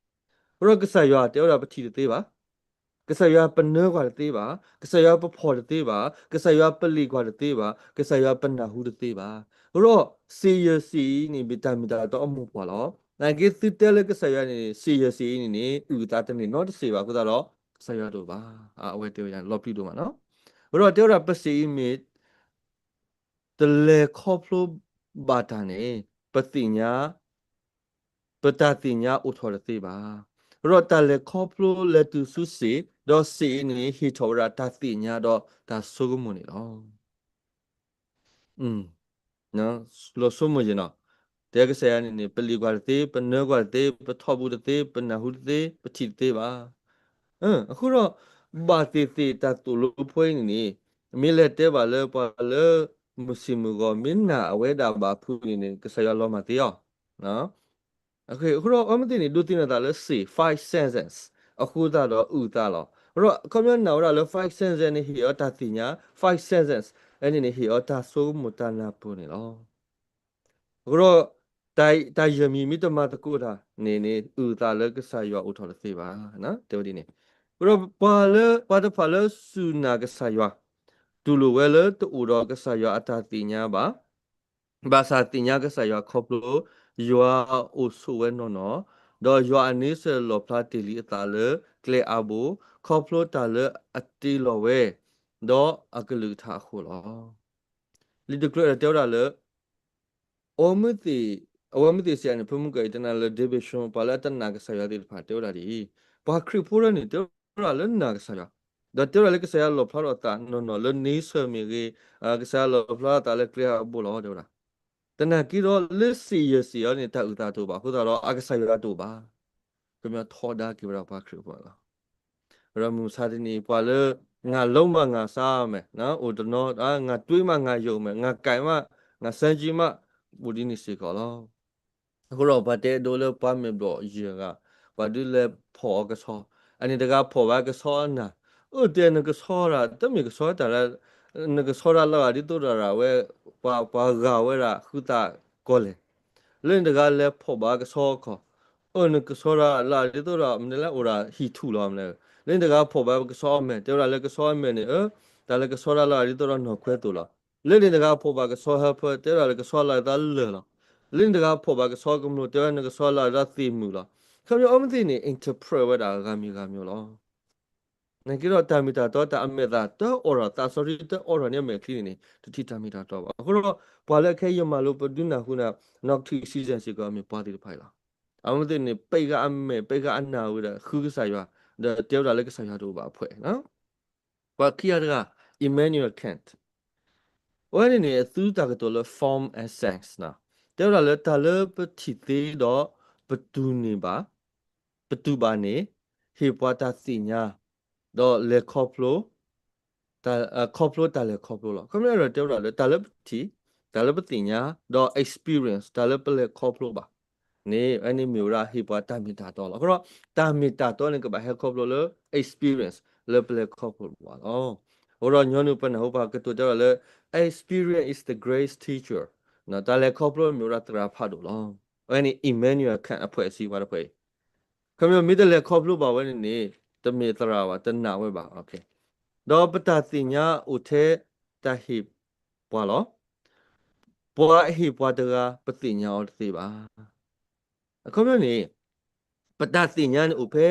အဃိဒီးကစၢ်ယွၤတဲဝဲဒၣ်ပထံၣ်တသ့ဘၣ်. ကစၢ်ယွၤပနၢကွၢ်တသ့ဘၣ်, ကစၢ်ယွၤပဖီၣ်တသ့ဘၣ်, ကစၢ်ယွၤပလံာ်ကွၢ်တသ့ဘၣ်, ကစၢ်ယွၤပနၢ်ဟူတသ့ဘၣ်. အဃိဒီးစံးယဲၢ်စံးအံၤန့ၣ် မ့ၢ်တၢ်မ့ၢ်တၢ်တီအမိၢ်ပှၢ်လီၤ. နာ်က့သုတဲလၢကစၢ်ယွၤန့ၣ် စံးယဲၢ်စံးအံၤန့ၣ်န့ၣ် အုၣ်အသးတန့ၢ်နီတစဲးဘၣ်အဃိသတးဒီး ကစၢ်ယွၤတအိၣ်ဘၣ်. အဝဲတဲဝဲဒၣ်လီၤပျံၤဒိၣ်မးနီၤ. အဃိဒီးတဲဝဲဒၣ်ပစံးအံၤမ့ၢ် တလဲၤခီဖျိဘၣ်တၢ်န့ၣ် ပသ့ၣ်ညါ ပတၢ်သ့ၣ်ညါအိၣ်ထီၣ်တသ့ဘၣ်. အဃိဒီးတၢ်လဲၤခီဖျိလဲၤတုၤဆူစ့ၣ်, ဒီးစ့ၣ်အံၤန့ၣ် ဟ့ၣ်ထီၣ်ဝဲဒၣ်တၢ်သ့ၣ်ညါဒီးတၢ်ဆိကမိၣ်န့ၣ်လီၤ. လီၤဆိကမိၣ်ယဲၢ်နီၤ, တဲကစၢ်ယွၤန့ၣ်န့ၣ် ပလံာ်ကွၢ်တသ့, ပနၢကွၢ်တသ့, ပထီၣ်ဘူးတသ့, ပနၢ်ဟူတသ့, ပထံၣ်တသ့ဘၣ်. အဃိဒီး ဘၣ်သ့ၣ်သ့ၣ်တၢ်သိၣ်လိဖဲအံၤန့ၣ်န့ၣ် မ့ၢ်လဲၤတဲဘၣ်လၢပှၤလၢ မုၢ်ဆ့ၣ်မုၢ်ဂီၤ မ့ၢ်နာ်အဝဲဒၣ်ဘၣ်ဖုးန့ၣ်န့ၣ် ကစၢ်ယွၤလီၤမၢ်သ့အီၤ. အဃိဒီးအဝဲသ့ၣ်န့ၣ် ဒိးသန့ၤသးလၢစ့ၣ် five senses အဃိသတးဒီးအုၣ်အသးလီၤ. အဃိဒီးအခီပညီနာ်ဝဲဒၣ်လၢ five senses န့ၣ် ဟ့ၣ်အီၤတၢ်သ့ၣ်ညါ, five senses န့ၣ်န့ၣ် ဟ့ၣ်အီၤတၢ်ဆိကမိၣ်တၢ်နၢ်ပၢၢ်န့ၣ်လီၤ. အဃိဒီး တၢ်ယဲၢ်မံၤမ့ၢ်တမၤသကိးတၢ်န့ၣ်န့ၣ် အုၣ်အသးလၢကစၢ်ယွၤအိၣ်ထီၣ်တသ့ဘၣ်. တဲဝဲဒ်န့ၣ်. အဃိဒီးပှၤလၢ ပှၤတဖၣ်လၢစူၢ်နာ်ကစၢ်ယွၤ တူၢ်လိာ်ဝဲလၢတအိၣ်ဒီးကစၢ်ယွၤအတၢ်သ့ၣ်ညါဘၣ်, ဘၣ်ဆၣ်သ့ၣ်ညါကစၢ်ယွၤခီဖျိ ယွၤအိၣ်ဆိးဝဲနီၢ်နီၢ်, ဒီးယွၤအန့ဆၢၣ်လီၣ်ဖျါတ့ၢ်လံအသးလၢကျဲအါဘိ, ခီဖျိတၢ်လၢအတ့လီၤဝဲ ဒီးအကလုၢ်ကထါအဃိလီၤ. လံာ်တကျၢၤတဲဝဲဒၣ်လၢ အဝဲမ့ၢ်သ့ၣ်, အဝဲမ့ၢ်သ့ၣ်စံးန့ၣ် ဖုမူကၢအံၤတနၤလၢ David Shone ပှၤလၢအတနာ်ကစၢ်ယွၤသ့ၣ်တဖၣ်တဲဝဲဒၣ်ဒ်အံၤ, ပှၤခရံာ်ဖိတဂၤန့ၣ် တဲဝဲဒၣ်လၢနာ်ကစၢ်ယွၤ, ဒီးတဲဝဲဒၣ်လၢကစၢ်ယွၤလီၣ်ဖျါထီၣ်အသးနီၢ်နီၢ်လၢန့ဆၢၣ်မ့ၢ်ဂ့ၤ, ကစၢ်ယွၤလီၣ်ဖျါထီၣ်အသးလၢကျဲအါဘိလီၤ တဲဝဲဒၣ်. သနာ်က့ဒီးလၢစ့ၣ်ယဲၢ်စ့ၣ်အံၤန့ၣ် တၢ်အုၣ်သးတအိၣ်ဘၣ်အဃိသတးဒီး အကစၢ်ယွၤတအိၣ်ဘၣ်. ကမ့ၢ်ထီဒါက့ၤဝဲဒၣ်ပှၤခရံာ်ဖိလီၤ. ဒီးမုၢ်မဆါတနံၤအံၤ ပှၤလၢ ငါလုံးမးငါစားမယ်, အိၣ်တနီၤ, ငါတွေးမှငါယုံမယ်, ငါကိုင်မှငါစမ်းကြည့်မှ, အိၣ်ဒ်န့ၣ်စ့ၢ်ကီးလီၤ. အဃိဒီးပှၤတဲဒိလၢပှၤမဲာ်ဘျီၣ်ယဲၢ်ဂၤ, ပှၤဒုးလဲၤဖီၣ်အီၤကဆီ, အန့ၣ်တဂၤဖီၣ်ဘၣ်ကဆီအနၢ်, အိၣ်တဲနကဆီဒၣ် တမ့ၢ်ကဆီတၢ်လၢ နကဆီဒၣ်လၢအဂၤဒ်သိးဒီးဝဲ, ပှၤ ပှၤဂၤဝဲဒၣ်ဃုသးကီၢ်လဲၣ်. လၢန့ၣ်တဂၤလဲၤဖီၣ်ဘၣ်ကဆီအခီၣ်, အိၣ်နကဆီဒၣ်လၢအဂၤဒ်သိးဒီး မနုၤလဲၣ်အိၣ်ဒၣ်ဟံၣ်ထူၣ်လီၤမနုၤ, လၢန့ၣ်တဂၤဖီၣ်ဘၣ်ကဆီအမဲာ် တဲဝဲဒၣ်လၢကဆီအမဲာ်န့ၣ် အၢ တၢ်လၢကဆီဒၣ်လၢအဂၤဒ်သိးဒီးနီၢ်ခွဲသိၣ်လီၤ. လၢန့ၣ်တဂၤဖီၣ်ဘၣ်ကဆီဟၢဖၢ တဲဝဲဒၣ်လၢကဆီလၢအဂၤဒ်သိးလၢၢ်လီၤ. လၢန့ၣ်တဂၤဖီၣ်ဘၣ်ကဆီကမျိၢ် တဲဝဲဒၣ်နကဆီလၢအဂၤဒ်သိးသ့ၣ်မုၢ်လီၤ. ခီပညီအဝဲသ့ၣ်န့ၣ် interpret ဝဲဒၣ်ဂၤမံၤဂၤမံၤလီၤ. နာ်က့ဒီးတၢ်မ့ၢ်တၢ်တီ တၢ်အမဲာ်သးတအိၣ်ထီၣ် သးစီဆှံတအိၣ်ထီၣ်န့ၣ်အမဲာ်ချံန့ၣ်န့ၣ် တထံၣ်တၢ်မ့ၢ်တၢ်တီဘၣ်. အဃိဒီး ပှၤလၢအခဲအံၤယမၤလိ ပဒုးနၢ်ဟူနၤ နောက်ထပ် season စ့ၢ်ကီးမ့ၢ်ပှၤသ့ၣ်တဖၣ်အံၤလီၤ. အဝဲသ့ၣ်န့ၣ် ပ့ၢ်ဃာ်အမဲာ် ပ့ၢ်ဃာ်အနၢ်ဝဲဒၣ် ဃုကစၢ်ယွၤ ဒီးတဲဝဲဒၣ်လၢကစၢ်ယွၤတအိၣ်ဘၣ်အဖှဲး ပှၤခံဂၤတဂၤ Immanuel Kant အဝဲန့ၣ်န့ၣ် အသူတၢ်ကတိၤလၢ form and sense နီၤ, တဲဝဲဒၣ်လၢတၢ်လၢပထံၣ်သ့ဒီး ပတူၢ်န့ၢ်ဘၣ်, ပတူၢ်ဘၣ်န့ၣ် ဟ့ၣ်ပှၤတၢ်သ့ၣ်ညါ ဒီးလဲၤခီဖျိ တၢ် ခီဖျိတၢ်လဲၤခီဖျိလီၤ. ခီပညီဒီးတဲဝဲဒၣ်လၢ တၢ်လၢပထံၣ်, တၢ်လၢပသ့ၣ်ညါ ဒီး experience တၢ်လၢပလဲၤခီဖျိဘၣ်န့ၣ် အန့ၣ်မ့ၢ်ဝဲဒၣ်ဟ့ၣ်ပှၤတၢ်မ့ၢ်တၢ်တီလီၤ. အဃိဒီး တၢ်မ့ၢ်တၢ်တီန့ၣ် ကဘၣ်ဟဲခီဖျိလၢ experience လၢပလဲၤခီဖျိဘၣ်လီၤ. အဃိဒီးညီနုၢ်ပနၢ်ဟူပှၤကတိၤတဲဝဲဒၣ်လၢ experience is the greatest teacher တၢ်လဲၤခီဖျိမ့ၢ်ဝဲဒၣ်သရၣ်ဖးဒိၣ်လီၤ. အဝဲန့ၣ် Immanuel Kant အဖှဲးစံးပှၤတဖှဲးအံၤ ခီပညီမ့ၢ်တလဲၤခီဖျိဘၣ်ဝဲန့ၣ်န့ၣ် တမ့ၢ်သရၣ်ဘၣ် တနာ်ဝဲဘၣ်. ဒီးပတၢ်သ့ၣ်ညါအိၣ်ထဲတၢ်ဟ့ၣ်ပှၤလီၤ. ပှၤအဟ့ၣ်ပှၤတဂၤ ပသ့ၣ်ညါအီၤတသ့ဘၣ်. အခီပညီန့ၣ် ပတၢ်သ့ၣ်ညါန့ၣ်အိၣ်ဖဲ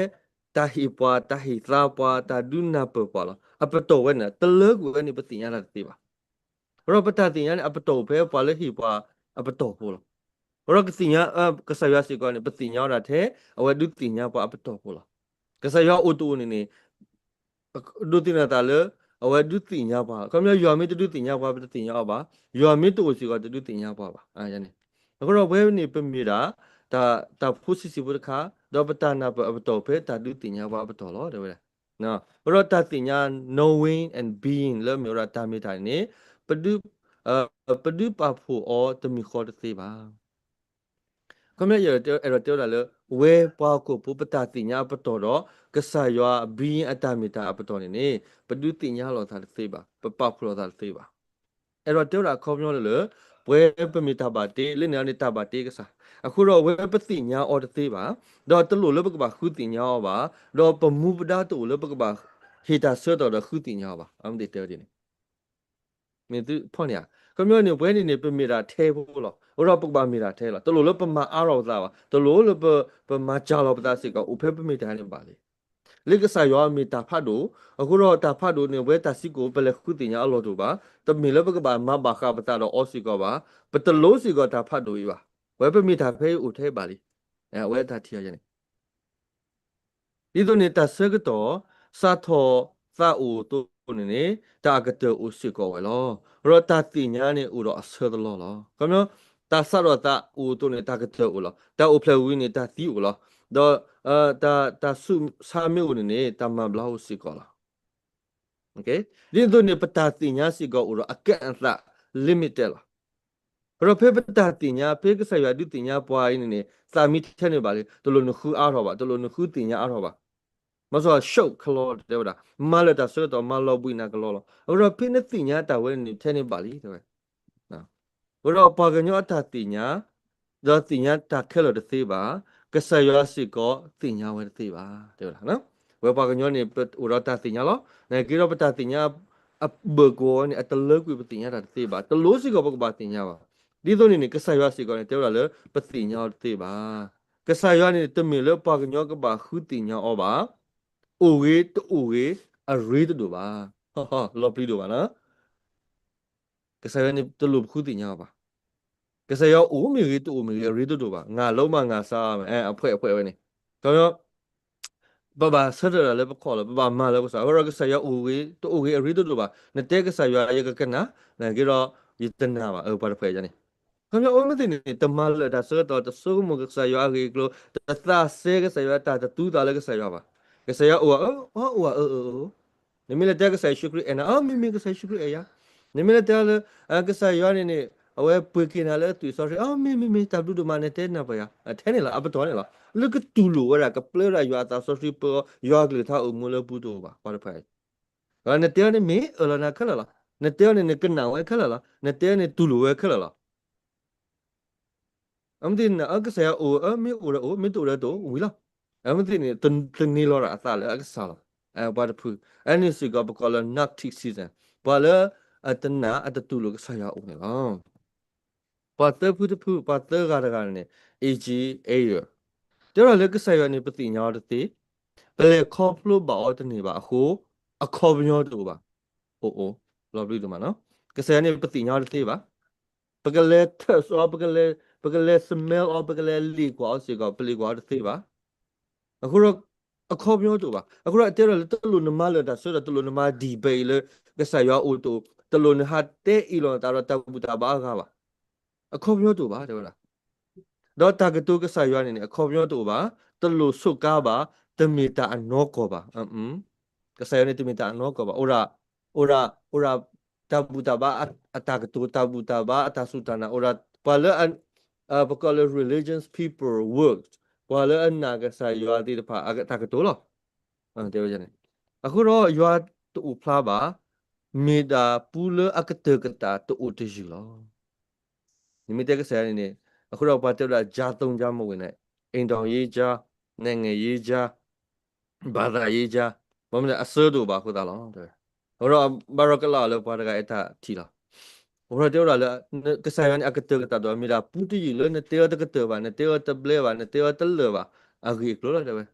တၢ်ဟ့ၣ်ပှၤ တၢ်ဟ့ၣ်သါပှၤ တၢ်ဒုးနၢ်ပၢၢ်ပှၤလီၤ. အပတီၢ်ဝဲန့ၣ် တလၢကွံာ်ဝဲန့ၣ် ပသ့ၣ်ညါတၢ်တသ့ဘၣ်. အဃိဒီးပတၢ်သ့ၣ်ညါန့ၣ် အပတီၢ်အိၣ်ဖဲပှၤလၢဟ့ၣ်ပှၤအပတီၢ်ဖိလီၤ. အဃိဒီးကသ့ၣ်ညါ ကစၢ်ယွၤစ့ၢ်ကီးန့ၣ် ပသ့ၣ်ညါဝဲဒၣ်ထဲ အဝဲဒုးသ့ၣ်ညါပှၤအပတီၢ်ဖိလီၤ. ကစၢ်ယွၤအိၣ်တအိၣ်န့ၣ်န့ၣ် ဒိးသန့ၤသးလၢ အဝဲဒုးသ့ၣ်ညါပှၤလီၤ. ခီပညီ ယွၤမ့ၢ်တဒုးသ့ၣ်ညါပှၤ ပတသ့ၣ်ညါအီၤဘၣ်. ယွၤမ့ၢ်တအိၣ်စ့ၢ်ကီး တဒုးသ့ၣ်ညါပှၤဘၣ်. အဃိဒီးပဝဲန့ၣ်ပမ့ၢ်ဒၣ် တၢ်ဖိဆံးဆံးဖိတခါ ဒီးပတၢ်နၢ်ပၢၢ်အပတီၢ်အိၣ်ဖဲတၢ်ဒုးသ့ၣ်ညါပှၤအပတီၢ်လီၤ တဲဝဲဒၣ်. အဃိဒီးတၢ်သ့ၣ်ညါ knowing and being လၢမ့ၢ်ဝဲဒၣ်တၢ်မ့ၢ်တၢ်န့ၣ်န့ၣ် ပဒုးပာ်ဖှိၣ်အီၤတမံၤဃီတသ့ဘၣ်. ခီပညီ အဲၣ်ဒိးတဲဝဲဒၣ်လၢ ဝဲပှၤဟီၣ်ခိၣ်ဖိပတၢ်သ့ၣ်ညါအပတီၢ်ဒီး ကစၢ်ယွၤ being အတၢ်မ့ၢ်တၢ်အပတီၢ်န့ၣ်န့ၣ် ပဒုးသ့ၣ်ညါလိာ်သးတသ့ဘၣ်, ပပာ်ဖှိၣ်လိာ်သးတသ့ဘၣ်. အဲၣ်ဒိးတဲဝဲဒၣ်အခီပညီလၢလၢ ပဝဲပမ့ၢ်တၢ်ဘၣ်တ့ လၢန့ၣ်န့ၣ်တၢ်ဘၣ်တ့ကစၢ်, အဃိဒီးအဝဲပသ့ၣ်ညါအီၤတသ့ဘၣ်, ဒီးတလိၣ်လၢပကဘၣ်ဃုသ့ၣ်ညါအီၤဘၣ်, ဒီးပမူပဒါတအိၣ်လၢပကဘၣ်ဟ့ၣ်တၢ်ဆၢကတီၢ်ဒီးဃုသ့ၣ်ညါအီၤဘၣ်. အမ့ၢ်သ့တဲဝဲဒ်န့ၣ် မ့ၢ်သုဖီၣ်န့ၢ်ဧါ, ခီပညီန့ၣ် ပဝဲန့ၣ်န့ၣ် ပမ့ၢ်ဒၣ်ထဲဖိလီၤ. အဃိဒီးပကဘၣ်မ့ၢ်ဒၣ်ထဲလီၤ. တလိၣ်လၢပမၤအါထီၣ်ပသးဘၣ်. တလိၣ်လၢပ, ပမၤစှၤလီၤပသးစ့ၢ်ကီး အိၣ်ဖဲပမ့ၢ်တၢ်န့ၣ်ဘၣ်လံ. လၢကစၢ်ယွၤမ့ၢ်တၢ်ဖးဒိၣ်, အဃိဒီးတၢ်ဖးဒိၣ်န့ၣ် ပဝဲတၢ်စုကဝဲၤပလဲၤဃုသ့ၣ်ညါအလီၢ်တအိၣ်ဘၣ်. တမ့ၢ်လၢပကဘၣ်မၤဘၣ်ဃးပသးဒီးအီၤစ့ၢ်ကီးဘၣ်. ပတလိၣ်စ့ၢ်ကီးတၢ်ဖးဒိၣ်အံၤဘၣ်. ပဝဲပမ့ၢ်တၢ်ဖဲအံၤအိၣ်ထဲဘၣ်လံ. အဝဲတၢ်ထံၣ်အီၤယဲန့ၣ် ဒ်သိးန့ၣ် တၢ်ဆၢကတီၢ် စးထီၣ်သးအိၣ်အသိးန့ၣ်န့ၣ် တၢ်အကတၢၢ်အိၣ်စ့ၢ်ကီးဝဲလီၤ. ဒီးတၢ်သ့ၣ်ညါန့ၣ်အိၣ်ဒီးအဆၢသလီလီၤ. ခီပညီ တၢ်စးထီၣ်သးအိၣ်အသိးန့ၣ် တၢ်ကတၢၢ်အိၣ်လီၤ. တၢ်အိၣ်ဖျဲၣ်ဝံၤန့ၣ် တၢ်သံအိၣ်လီၤ. ဒီး တၢ်ဆူးဆါမ့ၢ်အိၣ်န့ၣ်န့ၣ် တၢ်မၤဘျါအိၣ်စ့ၢ်ကီးလီၤ. ဒ်သိးန့ၣ် ပတၢ်သ့ၣ်ညါစ့ၢ်ကီးအိၣ်ဒီးအကန့်အသတ် limited လီၤ. ဒီးဖဲပတၢ်သ့ၣ်ညါ ဖဲကစၢ်ယွၤဒုးသ့ၣ်ညါပှၤအံၤန့ၣ်န့ၣ် သးမ့ၢ်ထဲန့ၣ်ဘၣ်လံ, တလိၣ်နဃုအါထီၣ်ဘၣ်, တလိၣ်နဃုသ့ၣ်ညါအါထီၣ်ဘၣ်. မၤစ့ၢ် ရှုပ်ခလီတဲဝဲဒၣ်, မၤလၢာ်တၢ်ဆၢကတီၢ် မၤလီၤဘှံးနၤကလီလီၤ. အဃိဒီးဖဲနသ့ၣ်ညါတၢ်ဝဲန့ၣ် ထဲန့ၣ်ဘၣ်လံတဲဝဲ အဃိဒီးပှၤကညီအတၢ်သ့ၣ်ညါ ဒီးသ့ၣ်ညါတၢ်ခဲလၢာ်တသ့ဘၣ်, ကစၢ်ယွၤစ့ၢ်ကီးသ့ၣ်ညါဝဲတသ့ဘၣ် တဲဝဲဒၣ်. ဝဲပှၤကညီန့ၣ် ပအိၣ်ဒီးတၢ်သ့ၣ်ညါလီၤ. နာ်က့ဒီးပတၢ်သ့ၣ်ညါအဘၢၣ်ကဝီၤန့ၣ် အတလၢကွံာ်ပသ့ၣ်ညါတၢ်တသ့ဘၣ်. တလိၣ်စ့ၢ်ကီးပကဘၣ်သ့ၣ်ညါဘၣ်. ဒ်သိးန့ၣ်န့ၣ် ကစၢ်ယွၤစ့ၢ်ကီးန့ၣ် တဲဝဲဒၣ်လၢပသ့ၣ်ညါအီၤတသ့ဘၣ်. ကစၢ်ယွၤန့ၣ် တမ့ၢ်လၢပှၤကညီကဘၣ်ဃုသ့ၣ်ညါအီၤဘၣ်. အိၣ်ဂ့ၤတအိၣ်ဂ့ၤ အရ့တဒိၣ်ဘၣ်. လီၤပျံၤဒိၣ်ဘၣ်နီၤ. ကစၢ်ယွၤန့ၣ် တလိၣ်ပဃုသ့ၣ်ညါအီၤဘၣ်. ကစၢ်ယွၤအိၣ်မ့ၢ်ဂ့ၤ တအိၣ်မ့ၢ်ဂ့ၤ အရ့တဒိၣ်ဘၣ်. ငါလုပ်မှငါစား, အဖှဲးအဖှဲးဝဲန့ၣ် ခီပညီ ပဘၣ်ဆၢထၢၣ်ဒၣ်လၢပခီၣ်လီၤ, ပဘၣ်မၤလၢပကစၢ်, အဃိဒီးကစၢ်ယွၤအိၣ်ဂ့ၤ တအိၣ်ဂ့ၤ အရ့တဒိၣ်ဘၣ်. နတဲကစၢ်ယွၤ ယကကနၣ်, နာ်က့ဒီး ယတနာ်ဘၣ်, အပှၤတဖှဲးယါန့ၣ်. ခီပညီ အိၣ်မ့ၢ်သ့ၣ်န့ၣ် တမၤလၢာ်တၢ်ဆၢကတီၢ်, တဆိကမိၣ်ကစၢ်ယွၤအဂ့ၢ်အကျိၤ, တသးစဲကစၢ်ယွၤ, တၢ်တတူသးလၢကစၢ်ယွၤဘၣ်. ကစၢ်ယွၤအိၣ်ဧါ, အိၣ်ဧါ, အိၣ်ဧါ, အၢ, အၢ, နမ့ၢ်လဲၤတဲကစၢ်ယ့ၣ်ၡူးခရံာ်အဲၣ်နၤ, အၢ မ့ၢ်မ့ၢ်ကစၢ်ယ့ၣ်ၡူးခရံာ်အဲၣ်ယၤ. နမ့ၢ်လဲၤတဲလၢ ကစၢ်ယွၤန့ၣ်န့ၣ် အဝဲပှ့ၤက့ၤနၤလၢအသွံၣ်စီဆှံ, အၢ မ့ၢ်မ့ၢ်မ့ၢ် တၢ်ဘျုးဒိၣ်မး နတဲနၢ်ပၢၢ်ယၤ, ထဲန့ၣ်လီၤ, အပတီၢ်န့ၣ်လီၤ. လၢကတူၢ်လိာ်ဝဲဒၣ် ကပျဲဝဲဒၣ်ယွၤအသးစီဆှံပၢအီၤ, ယွၤအကလုၢ်ကထါအိၣ်မူလၢပူၤတအိၣ်ဘၣ်, ပှၤတဖှဲး. နတဲအီၤန့ၣ်မ့ၢ်အၢၣ်လီၤနၤခဲလၢာ်လီၤ. နတဲအီၤန့ၣ် နကနၣ်ဝဲခဲလၢာ်လီၤ. နတဲအီၤန့ၣ် တူၢ်လိာ်ဝဲခဲလၢာ်လီၤ. အမ့ၢ်သ့ၣ်န့ၣ် အကစၢ်ယွၤအိၣ်, အမ့ၢ်အိၣ်ဒီးအိၣ်, မ့ၢ်တအိၣ်ဒီးတအိၣ်ဝံၤလီၤ. အမ့ၢ်သ့ၣ်န့ၣ် တန့ၢ်လီၤဒၣ်အသးလၢအကစၢ်လီၤ. ပှၤတဖု, အန့ၣ်စ့ၢ်ကီးပကိးလၢ Gnosticism, ပှၤလၢအတနာ်အတတူၢ်လိာ်ကစၢ်ယွၤအိၣ်န့ၣ်လီၤ. ပှၤသၢဖုတဖု, ပှၤသၢဂၤတဂၤန့ၣ် A G Ayer တဲဝဲဒၣ်လၢကစၢ်ယွၤန့ၣ် ပသ့ၣ်ညါအီၤတသ့, ပလဲၤခီဖျိဘၣ်အီၤတန့ၢ်ဘၣ်အဃိ အခီပညီတအိၣ်ဘၣ်. အိၣ်အိၣ်, လီၤပျံၤဒိၣ်မးနီၤ. ကစၢ်ယွၤန့ၣ် ပသ့ၣ်ညါအီၤတသ့ဘၣ်. ပကလဲၤထၢၣ်စီအီၤ, ပကလဲၤ, ပကလဲၤ smell အီၤ, ပကလဲၤလ့ၣ်ကွၢ်အီၤစ့ၢ်ကီး ပလ့ၣ်ကွၢ်အီၤတသ့ဘၣ်. အဃိဒီး အခီပညီတအိၣ်ဘၣ်. အဃိဒီးအတဲဒၣ်လၢ တလိၣ်နမၤလၢာ်တၢ်ဆၢကတီၢ်, တလိၣ်နမၤ debate လၢ ကစၢ်ယွၤအိၣ်တအိၣ်, တလိၣ်နဟးတဲအ့ၣ်လိာ်နသးဒီးတၢ်ဘူၣ်တၢ်ဘါအဂၤဘၣ်. အခီပညီတအိၣ်ဘၣ် တဲဝဲဒၣ်. ဒီးတၢ်ကတိၤကစၢ်ယွၤန့ၣ်န့ၣ် အခီပညီတအိၣ်ဘၣ်, တလိၣ်ဆိးကါဘၣ်, တမ့ၢ်တၢ်အနီၢ်ကီၢ်ဘၣ်. ကစၢ်ယွၤန့ၣ် တမ့ၢ်တၢ်အနီၢ်ကီၢ်ဘၣ်. အိၣ်ဒၣ်, အိၣ်ဒၣ်, အိၣ်ဒၣ် တၢ်ဘူၣ်တၢ်ဘါအတၢ်ကတိၤ, တၢ်ဘူၣ်တၢ်ဘါအတၢ်စူၢ်တၢ်နာ်, အိၣ်ဒၣ်ပှၤလၢ ပကိးလၢ religious people work, ပှၤလၢအနာ်ကစၢ်ယွၤသ့ၣ်တဖၣ်အတၢ်ကတိၤလီၤ. တဲဝဲန့ၣ်. အဃိဒီးယွၤတအိၣ်ဖျါဘၣ်, မ့ၢ်ဒၣ်ပူလၢအကတၢၢ်ကတၢၢ်တအိၣ်တယုၢ်လီၤ. နမ့ၢ်တဲကစၢ်ယွၤန့ၣ်န့ၣ်, အဃိဒီးပှၤတဲဝဲဒၣ် ကြားသုံးကြားမဝင်နဲ့, အိမ်ထောင်ရေးကြား, နိုင်ငံရေးကြား, ဘာသာရေးကြား, ဘၣ်မနုၤအစၢတအိၣ်ဘၣ်အဃိသတးလီၤ. အဃိဒီးဘၣ်ဒီးကလၢအီၤလၢပှၤတဂၤအဲၣ်တၢ်ထံၣ်လီၤ. အဃိဒီးတဲဝဲဒၣ်လၢ ကစၢ်ယွၤန့ၣ် အကတၢၢ်ကတၢၢ်တအိၣ်, မ့ၢ်ဒၣ်ပူတယုၢ်လၢနတဲအီၤတကတၢၢ်ဘၣ်, နတဲအီၤတဘျဲဘၣ်, နတဲအီၤတလၢာ်ဘၣ်, အဂ့ၢ်အကျိၤလီၤ တဲဝဲ.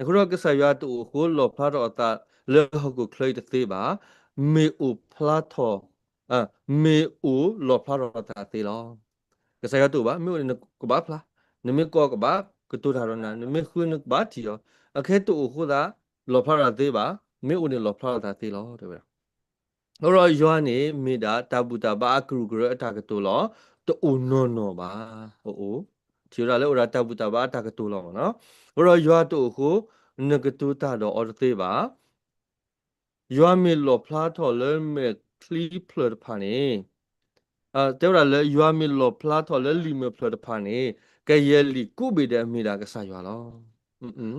အဃိဒီးကစၢ်ယွၤတအိၣ်အဃိ လီၣ်ဖျါထီၣ်အသးလၢဟီၣ်ခိၣ်ချၢအံၤတသ့ဘၣ်, မ့ၢ်အိၣ်ဖျါထီၣ်, မ့ၢ်အိၣ်လီၣ်ဖျါထီၣ်အသးသ့လီၤ. ကစၢ်ယွၤတအိၣ်ဘၣ်, မ့ၢ်အိၣ်န့ၣ်နကဘၣ်ဖျါ, နမ့ၢ်ကိးကဘၣ်ကတိၤတၢ်ဒီးနၤ, နမ့ၢ်ဃုနကဘၣ်ထံၣ်အီၤ, အခဲတအိၣ်အဃိသတး လီၣ်ဖျါထီၣ်သ့ဘၣ်, မ့ၢ်အိၣ်န့ၣ်လီၣ်ဖျါထီၣ်သးသ့လီၤ တဲဝဲဒၣ်. အဃိဒီးယွၤန့ၣ် မ့ၢ်ဒၣ်တၢ်ဘူၣ်တၢ်ဘါအကရူၢ်ကရၢအတၢ်ကတိၤလီၤ. တအိၣ်နီၢ်နီၢ်ဘၣ်. အိၣ်အိၣ်, ထံၣ်ဝဲဒၣ်လၢအိၣ်ဒၣ်တၢ်ဘူၣ်တၢ်ဘါအတၢ်ကတိၤလီၤမ့ၢ်နီၤ. အဃိဒီးယွၤတအိၣ်အဃိ နကတိၤတၢ်ဒီးအီၤတသ့ဘၣ်. ယွၤမ့ၢ်လီၣ်ဖျါထီၣ်လၢမဲာ်ချံဖျၢၣ်တဖၣ်န့ၣ်, တဲဝဲဒၣ်လၢယွၤမ့ၢ်လီၣ်ဖျါထီၣ်လၢလံာ်မဲာ်ဖျၢၣ်တဖၣ်န့ၣ်, ကယဲၢ်လံာ်ကိးဘ့ၣ်ဒဲးမ့ၢ်ဒၣ်ကစၢ်ယွၤလီၤ.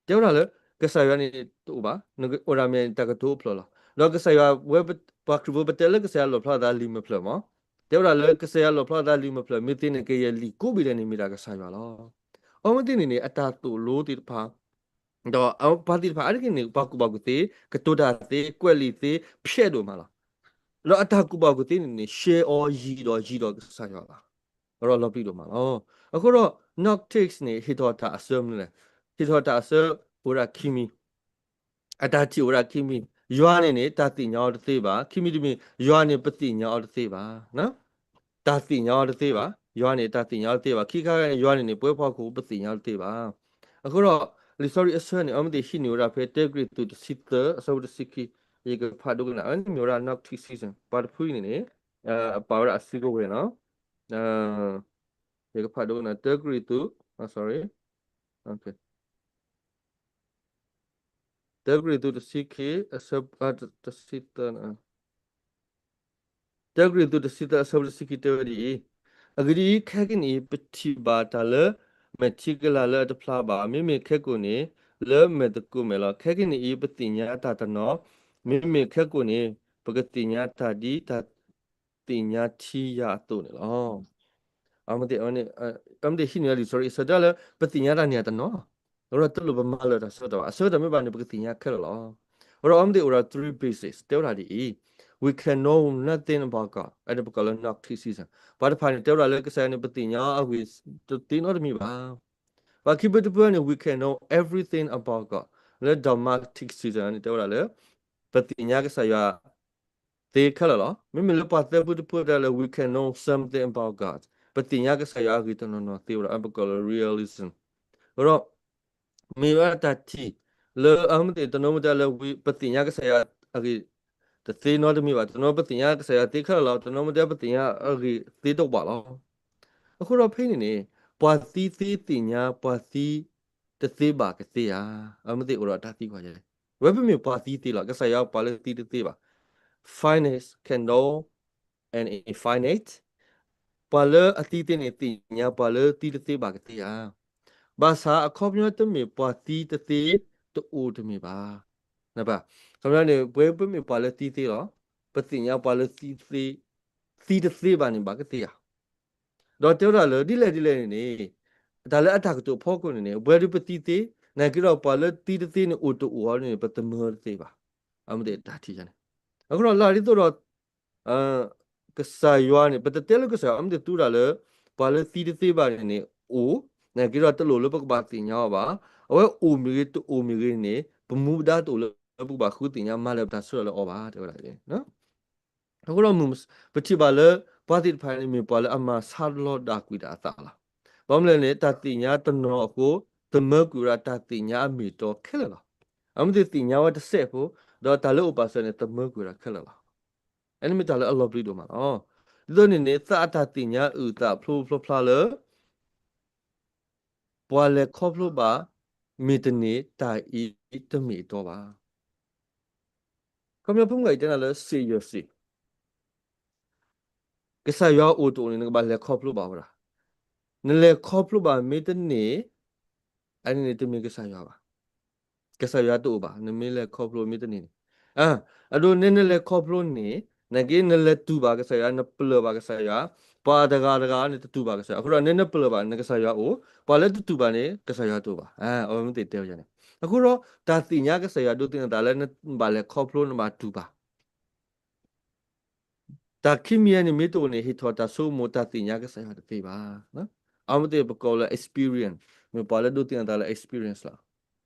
တဲဝဲဒၣ်လၢ ကစၢ်ယွၤန့ၣ်တအိၣ်ဘၣ်, အိၣ်ဒၣ်မ့ၢ်တၢ်ကတိၤအိၣ်ဖျါလီၤ. ဒီးကစၢ်ယွၤဝဲ ပှၤခရံာ်ဖိပတဲလၢကစၢ်ယွၤလီၣ်ဖျါသးလံာ်မုၢ်ဖျၢၣ်မး, တဲဝဲဒၣ်လၢကစၢ်ယွၤလီၣ်ဖျါသးလံာ်မုၢ်ဖျၢၣ် မ့ၢ်သ့န့ၣ် ကယဲၢ်လံာ်ကိးဘ့ၣ်ဒဲးန့ၣ်မ့ၢ်ဒၣ်ကစၢ်ယွၤလီၤ. အဝဲသ့ၣ်န့ၣ်န့ၣ် အတၢ်သိၣ်လိသ့ၣ်တဖၣ် ဒီးပှၤသ့ၣ်တဖၣ်အါတက့ၢ်န့ၣ် ပှၤကူၣ်ဘၣ်ကူၣ်သ့ ကတိၤတၢ်သ့ ကွဲးလံာ်သ့ ဖျဲးဒိၣ်မးလီၤ. ဒီးအတၢ်ကူၣ်ဘၣ်ကူၣ်သ့န့ၣ်န့ၣ် ရှဲအီၤယံၤဒီးယံၤဒီးကစၢ်ယွၤလီၤ. အလီၤပျံၤဒိၣ်မးလီၤ. အဃိဒီး Gnostics န့ၣ် ဟ့ၣ်ထီၣ်တၢ်အဆၢမနုၤလဲၣ်, ဟ့ၣ်ထီၣ်တၢ်အဆၢအိၣ်ဝဲဒၣ်ခံမံၤ, အတၢ်ထံၣ်အိၣ်ဝဲဒၣ်ခံမံၤ, ယွၤန့ၣ်န့ၣ် တၢ်သ့ၣ်ညါအီၤတသ့ဘၣ်, ခံမံၤတမံၤ ယွၤန့ၣ်ပသ့ၣ်ညါအီၤတသ့ဘၣ် တၢ်သ့ၣ်ညါအီၤတသ့ဘၣ်, ယွၤန့ၣ်တၢ်သ့ၣ်ညါအီၤတသ့ဘၣ်, ခံခါန့ၣ် ယွၤန့ၣ်န့ၣ် ပဝဲဖီခိၣ်ပသ့ၣ်ညါအီၤတသ့ဘၣ်. အဃိဒီး လံာ်စီဆှံအဆၢန့ၣ် အဝဲသ့ၣ်ဟံးန့ၢ်ဝဲဒၣ်ဖဲ တၢကရံၣ်သူးတဆံသၢ အဆၢဖိတဆံခံ, ယကဖးဒိကနၣ် အဝဲန့ၣ်မ့ၢ်ဝဲဒၣ် Gnosticism ပှၤတဖုအံၤန့ၣ်န့ၣ် အပာ်ဝဲဒၣ်အစုကဝဲၤနီၤ, ယကဖးဒိကနၣ် တၢကရံၣ်သူး, sorry, တၢကရံၣ်သူးတဆံခံ အဆၢ တဆံသၢ တၢကရံၣ်သူးတဆံသၢ အဆၢဖိတဆံခံတဲဝဲဒ်အံၤ, အဂ့ၢ်ဒ်အံၤ ခဲကနံၣ်အံၤ ပထံၣ်ဘၣ်တၢ်လၢ မဲာ်ထံကလၤလၢအတဖျါဘၣ်, မ့မ့ၢ်ခဲကိာ်န့ၣ် လၢမဲာ်သကိးမဲာ်လီၤ. ခဲကနံၣ်အံၤ ပသ့ၣ်ညါတၢ်တနီၤ, မ့မ့ၢ်ခဲကိာ်န့ၣ် ပကသ့ၣ်ညါတၢ်ဒ်တၢ်သ့ၣ်ညါထံယၤအသိးန့ၣ်လီၤ. အမ့ၢ်သ့ၣ် အမ့ၢ်သ့ၣ်ဟံးန့ၢ်လံာ်စီဆှံအဆၢတဲလၢ ပသ့ၣ်ညါတၢ်န့ၣ်အတနီၤ, အဃိဒီးတလိၣ်ပမၤလၢာ်တၢ်ဆၢကတီၢ်ဘၣ်, အဆၢကတီၢ်မ့ၢ်ဘၣ်န့ၣ် ပကသ့ၣ်ညါခဲလၢာ်လီၤ. အဃိဒီးအမ့ၢ်သ့ၣ်အိၣ်ဒီး three bases တဲဝဲဒၣ်ဒ်အံၤ, we can know nothing about God, အန့ၣ်ပကိးလၢ Gnosticism, ပှၤတဖၣ်န့ၣ် တဲဝဲဒၣ်လၢကစၢ်ယွၤန့ၣ် ပသ့ၣ်ညါအဂ့ၢ်တသ့နီတမံၤဘၣ်. ပှၤခံဖုတဖုန့ၣ် we can know everything about God လၢ Dogmatic System န့ၣ် တဲဝဲဒၣ်လၢ ပသ့ၣ်ညါကစၢ်ယွၤသ့ခဲလၢာ်လီၤ. မ့မ့ၢ်လၢပှၤသၢဖုတဖုတဲလၢ we can know something about God ပသ့ၣ်ညါကစၢ်ယွၤအဂ့ၢ်တနီၤနီၤသ့ဝဲဒၣ် ပကိးလၢ realism အဃိဒီး မ့ၢ်ဝဲဒၣ်တၢ်ထံၣ်လၢအမ့ၢ်သ့ၣ်တနီၤမ့ၢ်တဲလၢ ပသ့ၣ်ညါကစၢ်ယွၤအဂ့ၢ်တသ့နီတမံၤဘၣ်, တနီၤပသ့ၣ်ညါကစၢ်ယွၤသ့ခဲလၢာ်လီၤ, တနီၤမ့ၢ်တဲပသ့ၣ်ညါအဂ့ၢ်သ့တဝးလီၤ. အဃိဒီးဖဲန့ၣ်န့ၣ် ပှၤသံသ့သ့ၣ်ညါ ပှၤသံတသ့ဘၣ်ကသ့ဧါ, အမ့ၢ်သ့ၣ်အိၣ်ဒီးတၢ်သံကွၢ်ယဲၢ်, ဝဲပမ့ၢ်ပှၤသံသ့လီၤ, ကစၢ်ယွၤပှၤလၢသံတသ့ဘၣ်, finite can know and infinite, ပှၤလၢအသံသ့န့ၣ် သ့ၣ်ညါပှၤလၢသံတသ့ဘၣ်ကသ့ဧါ. ဘၣ်ဆၣ်အခီပညီတမ့ၢ်ပှၤသံတသ့တအိၣ်တမ့ၢ်ဘၣ်. နဘၣ်, အခီပညီန့ၣ် ပဝဲပမ့ၢ်ပှၤလၢသံသ့လီၤ, ပသ့ၣ်ညါပှၤလၢသံတသ့ဘၣ်န့ၣ် ဘၣ်ကသ့ဧါ. ဒီးတဲဝဲဒၣ်လၢ ဒ်လဲၣ်ဒ်လဲၣ်န့ၣ်န့ၣ် တၢ်လၢအတၢ်ကတိၤဖီခိၣ်န့ၣ်န့ၣ် ပဝဲဒၣ်ပသံသ့, နာ်က့ဒီးပှၤလၢသံတသ့န့ၣ်အိၣ်တအိၣ်အီၤန့ၣ် ပတမၢတသ့ဘၣ်. အမ့ၢ်သ့ၣ်တၢ်ထံၣ်ယဲၢ်န့ၣ်, အဃိဒီးလၢဒ်သိးဒီး ကစၢ်ယွၤန့ၣ် ပတတဲလၢကစၢ်ယွၤ အမ့ၢ်သ့ၣ်သူဒၣ်လၢ ပှၤလၢသံတသ့ဘၣ်န့ၣ်န့ၣ် အိၣ်, နာ်က့ဒီးတလိၣ်လၢပကဘၣ်သ့ၣ်ညါအီၤဘၣ်. အဝဲအိၣ်မ့ၢ်ဂ့ၤ တအိၣ်မ့ၢ်ဂ့ၤန့ၣ် ပမူပဒါတအိၣ်လၢပကဘၣ်ဃုသ့ၣ်ညါမၤလၢာ်ပတၢ်ဆၢထၢၣ်လၢအီၤဘၣ် တဲဝဲဒၣ်. အဃိဒီးမုၢ် ပထံၣ်ဘၣ်လၢ ပှၤသ့ၣ်တဖၣ်န့ၣ်မ့ၢ်ပှၤလၢအမၤဆါလီၤဒၣ်ကွံာ်ဒၣ်အသးလီၤ. ဘၣ်မနုၤလဲၣ်န့ၣ် တၢ်သ့ၣ်ညါတနီၤအဃိ တမၢကွံာ်ဝဲဒၣ်တၢ်သ့ၣ်ညါအမ့ၢ်အတီခဲလၢာ်လီၤ. အမ့ၢ်သ့ၣ်သ့ၣ်ညါဝဲတစဲးဖိ, ဒီးတၢ်လၢအိၣ်ပာ်စၢၤန့ၣ် တမၢကွံာ်ဝဲဒၣ်ခဲလၢာ်လီၤ. အန့ၣ်မ့ၢ်တၢ်လၢအလီၤပျံၤဒိၣ်မးလီၤ. ဒ်သိးန့ၣ်န့ၣ် သးအတၢ်သ့ၣ်ညါအုၣ်သးဖျိဖျိဖျါလၢ ပှၤလဲၤခီဖျိဘၣ် မ့ၢ်တန့ၢ်တၢ်အံၤတမ့ၢ်အတီဘၣ်. ခီပညီဖိမုၣ်အံၤတဲနၤလၢ စ့ယၢၤစ့, ကစၢ်ယွၤအိၣ်တအိၣ်န့ၣ် နကဘၣ်လဲၤခီဖျိဘၣ်ဝဲဒၣ်. နလဲၤခီဖျိဘၣ်မ့ၢ်တန့ၢ်, အန့ၣ်န့ၣ်တမ့ၢ်ကစၢ်ယွၤဘၣ်. ကစၢ်ယွၤတအိၣ်ဘၣ် နမ့ၢ်လဲၤခီဖျိမ့ၢ်တန့ၢ်န့ၣ်. အဒိ နဲနလဲၤခီဖျိန့ၣ် နာ်က့နလဲၤတူၢ်ဘၣ်ကစၢ်ယွၤ နပလၢၢ်ဘၣ်ကစၢ်ယွၤ, ပှၤတဂၤတဂၤန့ၣ်တတူၢ်ဘၣ်ကစၢ်ယွၤ, အဃိဒီး နဲနပလၢၢ်ဘၣ်န့ၣ် ကစၢ်ယွၤအိၣ်, ပှၤလၢတတူၢ်ဘၣ်န့ၣ် ကစၢ်ယွၤတအိၣ်ဘၣ်. အဝဲမ့ၢ်သ့ၣ်တဲဝဲန့ၣ်. အဃိဒီး တၢ်သ့ၣ်ညါကစၢ်ယွၤဒိးသန့ၤသးလၢနဘၣ်လဲၤခီဖျိနဘၣ်တူၢ်ဘၣ် တၢ်ခံမံၤအံၤန့ၣ်မ့ၢ်တအိၣ်န့ၣ် ဟ့ၣ်ထီၣ်တၢ်ဆိကမိၣ်တၢ်သ့ၣ်ညါကစၢ်ယွၤတသ့ဘၣ်. အဝဲသ့ၣ်ပကိးလၢ experience, မ့ၢ်ပှၤလၢဒိးသန့ၤသးလၢ experience လီၤ.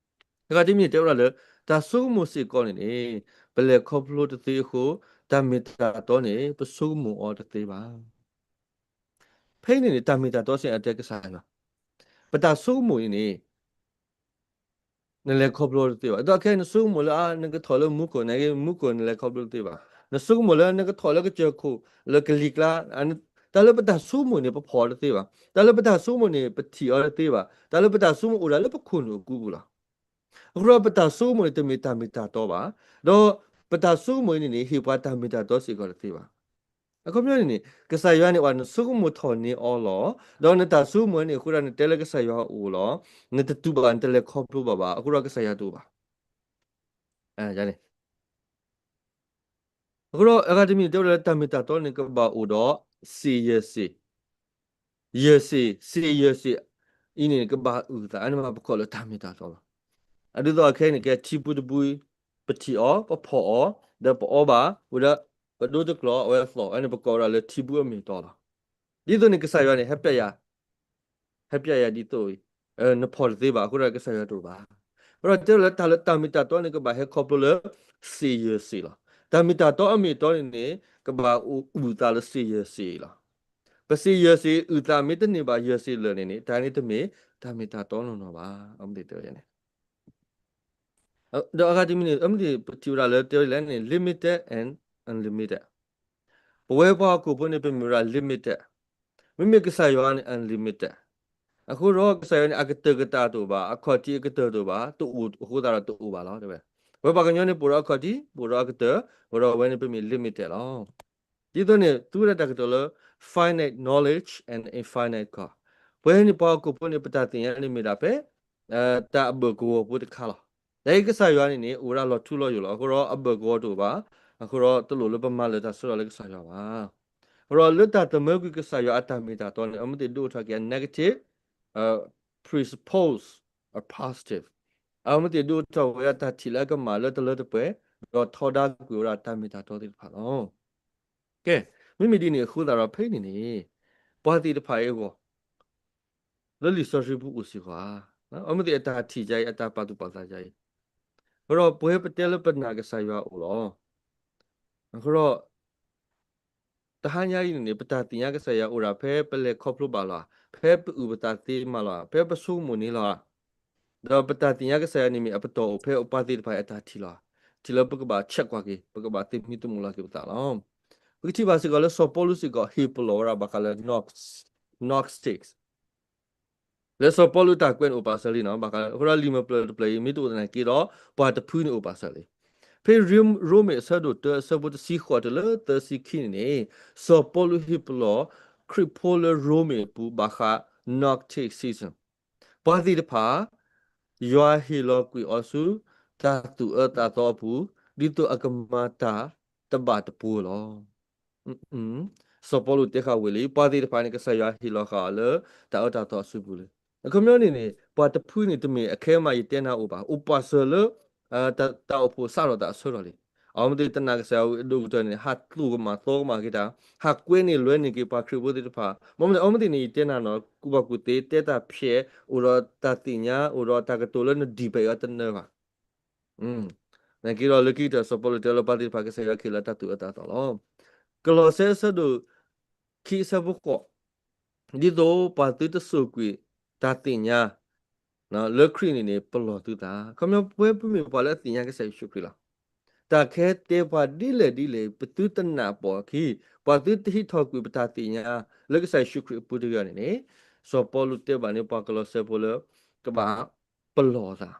တခါတမံၤတဲဝဲဒၣ်လၢ တၢ်ဆိကမိၣ်စ့ၢ်ကီးန့ၣ်န့ၣ် ပလဲၤခီဖျိတသ့အဃိ တၢ်မ့ၢ်တၢ်တီန့ၣ် ပဆိကမိၣ်အီၤတသ့ဘၣ်. ဖဲအံၤန့ၣ်န့ၣ် တၢ်မ့ၢ်တၢ်တီစ့ၢ်အတဲကစၢ်ယွၤ, ပတၢ်ဆိကမိၣ်အံၤန့ၣ် နလဲၤခီဖျိတသ့ဘၣ်. ဒီးခဲအံၤနဆိကမိၣ်လၢအါ နကထီၣ်လၢမူခိၣ်န့ၣ်ဂ့ၤ မူခိၣ်နလဲၤခီဖျိတသ့ဘၣ်. နဆိကမိၣ်လၢနကထီၣ်လၢကစၢၢ်ခိၣ် လၢကလံၤကျါ, တၢ်လၢပတၢ်ဆိကမိၣ်န့ၣ် ပဖီၣ်အီၤတသ့ဘၣ်. တၢ်လၢပတၢ်ဆိကမိၣ်န့ၣ် ပထံၣ်အီၤတသ့ဘၣ်. တၢ်လၢပတၢ်ဆိကမိၣ်အိၣ်ဒၣ်လၢပခိၣ်နူာ်အကူပူၤလီၤ. အဃိဒီးပတၢ်ဆိကမိၣ်န့ၣ် တမ့ၢ်တၢ်မ့ၢ်တၢ်တီဘၣ်. ဒီးပတၢ်ဆိကမိၣ်အံၤန့ၣ်န့ၣ် ဟ့ၣ်ပှၤတၢ်မ့ၢ်တၢ်တီစ့ၢ်ကီးတသ့ဘၣ်. အခီပညီန့ၣ်န့ၣ် ကစၢ်ယွၤန့ၣ် အဝဲနဆိကမိၣ်ထီၣ်န့ၢ်အီၤလီၤ. ဒီးနတၢ်ဆိကမိၣ်န့ၣ် အဃိဒၣ်နတဲလၢကစၢ်ယွၤအအိၣ်လီၤ. နတတူၢ်ဘၣ် နတလဲၤခီဖျိဘၣ်ဘၣ်. အဃိဒီးကစၢ်ယွၤတအိၣ်ဘၣ်. အန့ၣ် အဃိဒီးအဂၤတမံၤန့ၣ် တဲဝဲဒၣ်လၢတၢ်မ့ၢ်တၢ်တီန့ၣ် ကဘၣ်အိၣ်ဒီး စ့ၣ်ယဲၢ်စ့ၣ်, ယဲၢ်စ့ၣ်, စ့ၣ်ယဲၢ်စ့ၣ်အံၤန့ၣ် ကဘၣ်အုၣ်သး, အန့ၣ်မးပကိးလၢတၢ်မ့ၢ်တၢ်တီလီၤ. အဒ်သိးအခဲအံၤန့ၣ် ကဲထံပူတပူ, ပထံၣ်အီၤ, ပဖီၣ်အီၤ, ဒီးပအီဘၣ်, ဝံၤဒီး ပဒိတကျိၤ အဝဲသီၣ်, အန့ၣ်ပကိးဝဲဒၣ်လၢထံပူအမ့ၢ်အတီလီၤ. ဒ်သိးန့ၣ် ကစၢ်ယွၤန့ၣ် ဟဲပျဲယၤ ဟဲပျဲယၤဒ်သိးအံၤ, နဖီၣ်တသ့ဘၣ်, အဃိဒီးကစၢ်ယွၤတအိၣ်ဘၣ်. အဃိဒီးတဲလၢတၢ်လၢတၢ်မ့ၢ်တၢ်တီန့ၣ် ကဘၣ်ဟဲခီဖျိလၢ စ့ၣ်ယဲၢ်စ့ၣ်လီၤ. တၢ်မ့ၢ်တၢ်တီအမ့ၢ်အတီန့ၣ်န့ၣ် ကဘၣ်အုၣ်သးလၢစ့ၣ်ယဲၢ်စ့ၣ်အံၤလီၤ. ပစ့ၣ်ယဲၢ်စ့ၣ်အုၣ်သးမ့ၢ်တန့ၢ်ဘၣ်ယဲၢ်စ့ၣ်လၢာ်န့ၣ်န့ၣ် တၢ်န့ၣ်တမ့ၢ်တၢ်မ့ၢ်တၢ်တီနီၢ်နီၢ်ဘၣ်. အမ့ၢ်တဲဝဲန့ၣ် ဒီးအဂၤတမံၤန့ၣ် အမ့ၢ်ပထံၣ်ဝဲဒၣ်လၢတဲဝဲဒ်လဲၣ်န့ၣ် limited and unlimited. ပဝဲပှၤဟီၣ်ခိၣ်ဖိန့ၣ် ပမ့ၢ်ဝဲဒၣ် limited, မ့မ့ၢ်ကစၢ်ယွၤန့ၣ် unlimited. အဃိဒီးကစၢ်ယွၤန့ၣ် အကတၢၢ်ကတၢၢ်တအိၣ်ဘၣ်, အခီၣ်ထံးအကတၢၢ်တအိၣ်ဘၣ်, တအိၣ်အဃိသတးဒီးတအိၣ်ဘၣ်လီၤ တဲဝဲ. ပဝဲပှၤကညီန့ၣ် ပအိၣ်ဒီးအခီၣ်ထံး, ပအိၣ်ဒီးအကတၢၢ်, အဃိဒီးအဝဲန့ၣ် ပမ့ၢ် limited လီၤ. ဒ်သိးန့ၣ် သူဝဲဒၣ်တၢ်ကတိၤလၢ finite knowledge and infinite God. ပဝဲန့ၣ်ပှၤဟီၣ်ခိၣ်ဖိန့ၣ် ပတၢ်သ့ၣ်ညါန့ၣ်မ့ၢ်ဒၣ်ဖဲ တၢ်အဘၢၣ်ကဝီၤဖိတခါလီၤ. တၢ်အံၤကစၢ်ယွၤန့ၣ်န့ၣ် အိၣ်ဝဲဒၣ်လီၤထူလီၤယိာ်လီၤ. အဃိဒီးအဘၢၣ်ကဝီၤတအိၣ်ဘၣ်. အဃိဒီးတလိၣ်လၢပမၤလၢာ်တၢ်ဆၢဒီးလၢကစၢ်ယွၤဘၣ်. အဃိဒီးလၢတၢ်သမၢကွံာ်ကစၢ်ယွၤအတၢ်မ့ၢ်တၢ်တီန့ၣ် အမ့ၢ်သ့ၣ်ဒိၣ်ထီၣ်က့ၤ negative, presuppose a positive. အမ့ၢ်သ့ၣ်ဒိၣ်ထီၣ်ဝဲဒၣ်တၢ်ထံၣ်လၢအကမၣ်လၢတလၢတပှဲၤ, ဒီးထီဒါကွံာ်ဝဲဒၣ်တၢ်မ့ၢ်တၢ်တီသ့ၣ်တဖၣ်လီၤ. ကဲ, မ့မ့ၢ်ဒ်န့ၣ်အဃိသတးဒီးဖဲန့ၣ်န့ၣ် ပှၤသ့ၣ်တဖၣ်အံၤအဂီၢ် လၢလံာ်စီဆှံပူၤအိၣ်စ့ၢ်ကီးဧါ. အမ့ၢ်သ့ၣ်အတၢ်ထံၣ်ဒ်အံၤ အတၢ်ပာ်သူၣ်ပာ်သးဒ်အံၤ, အဃိဒီးပဝဲပတဲလၢပနာ်ကစၢ်ယွၤအအိၣ်လီၤ. အဃိဒီး တဟါညါအံၤန့ၣ်န့ၣ် ပတၢ်သ့ၣ်ညါကစၢ်ယွၤအိၣ်ဒၣ်ဖဲပလဲၤခီဖျိဘၣ်လီၤဧါ, ဖဲပအုၣ်ပသးသ့မးလီၤဧါ, ဖဲပဆိကမိၣ်န့ၣ်လီၤဧါ. ဒီးပတၢ်သ့ၣ်ညါကစၢ်ယွၤန့ၣ်မ့ၢ်အပတီၢ်အိၣ်ဖဲ ပှၤသ့ၣ်တဖၣ်အတၢ်ထံၣ်လီၤ, ထံၣ်လၢပကဘၣ် check ကွၢ်က့ၤ, ပကဘၣ်သမံသမိးလီၤက့ၤပသးလီၤ. ပကထံၣ်ဘၣ်စ့ၢ်ကီးလၢစီၤပီလူးစ့ၢ်ကီး ဟ့ၣ်ပလီၢ်ဝဲဒၣ်ဘၣ်ဃးလၢ Gnostics လၢစီၤပီလူးတၢ်ကွဲးန့ၣ်အိၣ်ပာ်စၢၤလံန့ၣ်, ဘၣ်ဃးလၢ အဃိဒီးလံာ်မဲာ်ဖျၢၣ်တဖျၢၣ်အံၤ မ့ၢ်တအိၣ်သနာ်က့ဒီး ပှၤတဖုန့ၣ်အိၣ်ပာ်စၢၤလံ. ဖဲရိမ့ၤအဆၢဒိၣ်တၢ အဆၢဖိတဆံဃိးတုၤလၢသၢဆံခံန့ၣ်န့ၣ်, စီၤပီလူးဟ့ၣ်ပလီၢ် ခရံာ်ဖိလၢရိမ့ၤအပူၤ ဘၣ်ဃး Gnosticism ပှၤသ့ၣ်တဖၣ် ယွၤဟ့ၣ်လီၤကွံာ်အီၤဆူ တၢ်သူၣ်အၢသးသီအပူၤ, ဒ်သိးအကမၤတၢ်တဘၣ်တပှိၤလီၤ. စီၤပီလူးတဲဃာ်ဝံၤလံ, ပှၤသ့ၣ်တဖၣ်န့ၣ် ကစၢ်ယွၤဟ့ၣ်လီၤဃာ်အီၤလၢ တၢ်အၢတၢ်သီအစုပူၤလံ. အခီပညီန့ၣ်န့ၣ် ပှၤတဖုန့ၣ်တမ့ၢ်အခဲမးယတဲနၤအိၣ်ဘၣ်, အိၣ်ပာ်စၢၤလၢ တၢ်အိၣ်ဖှိၣ်စးထီၣ်တၢ်အဆၢထီၣ်လံ. အဝဲသ့ၣ်တနာ်ကစၢ်ယွၤအဒိၣ်ကတၢၢ်န့ၣ် ဟးသိၣ်ကမၣ်သီကမၣ်က့ၤတၢ်, ဟးကွဲန့ၢ်လွဲန့ၢ်က့ၤပှၤခရံာ်ဖိသ့ၣ်တဖၣ်. မ့မ့ၢ်အဝဲသ့ၣ်န့ၣ် ယတဲနၤနီၤ, ကူၣ်ဘၣ်ကူၣ်သ့, တဲတၢ်ဖျဲး, အိၣ်ဒီးတၢ်သ့ၣ်ညါ, အိၣ်ဒီးတၢ်ကတိၤလၢန debate အီၤတနၢၤဘၣ်. နာ်က့ဒီးလၢခံကတၢၢ် စီၤပီလူးတဲလၢပှၤသ့ၣ်တဖၣ် ကစၢ်ယွၤဟ့ၣ်လီၤတၢ်သူၣ်အၢသးသီလီၤ. ကလီးစဲအဆၢဒိၣ်ခံအဆၢဖိဃိး, ဒ်သိးပှၤသုတစိာ်ကွံာ်တၢ်သ့ၣ်ညါ လၢခရံာ်န့ၣ်န့ၣ် ပလီၢ်သုသး. ခီပညီ ပဝဲပမ့ၢ်ပှၤလၢအသ့ၣ်ညါကစၢ်ယ့ၣ်ၡူးခရံာ်လီၤ. တၢ်ခဲတဲပှၤဒ်လဲၣ်ဒ်လဲၣ် ပသုတနာ်ပိာ်အခံ, ပှၤသုတဟံးထီၣ်ကွံာ်ပတၢ်သ့ၣ်ညါ လၢကစၢ်ယ့ၣ်ၡူးခရံာ်အပူၤတဂ့ၤန့ၣ်န့ၣ်, စီၤပီလူးတဲဘၣ်န့ၣ် ပှၤကလီးစဲဖိလၢ ကဘၣ်ပလီၢ်သး.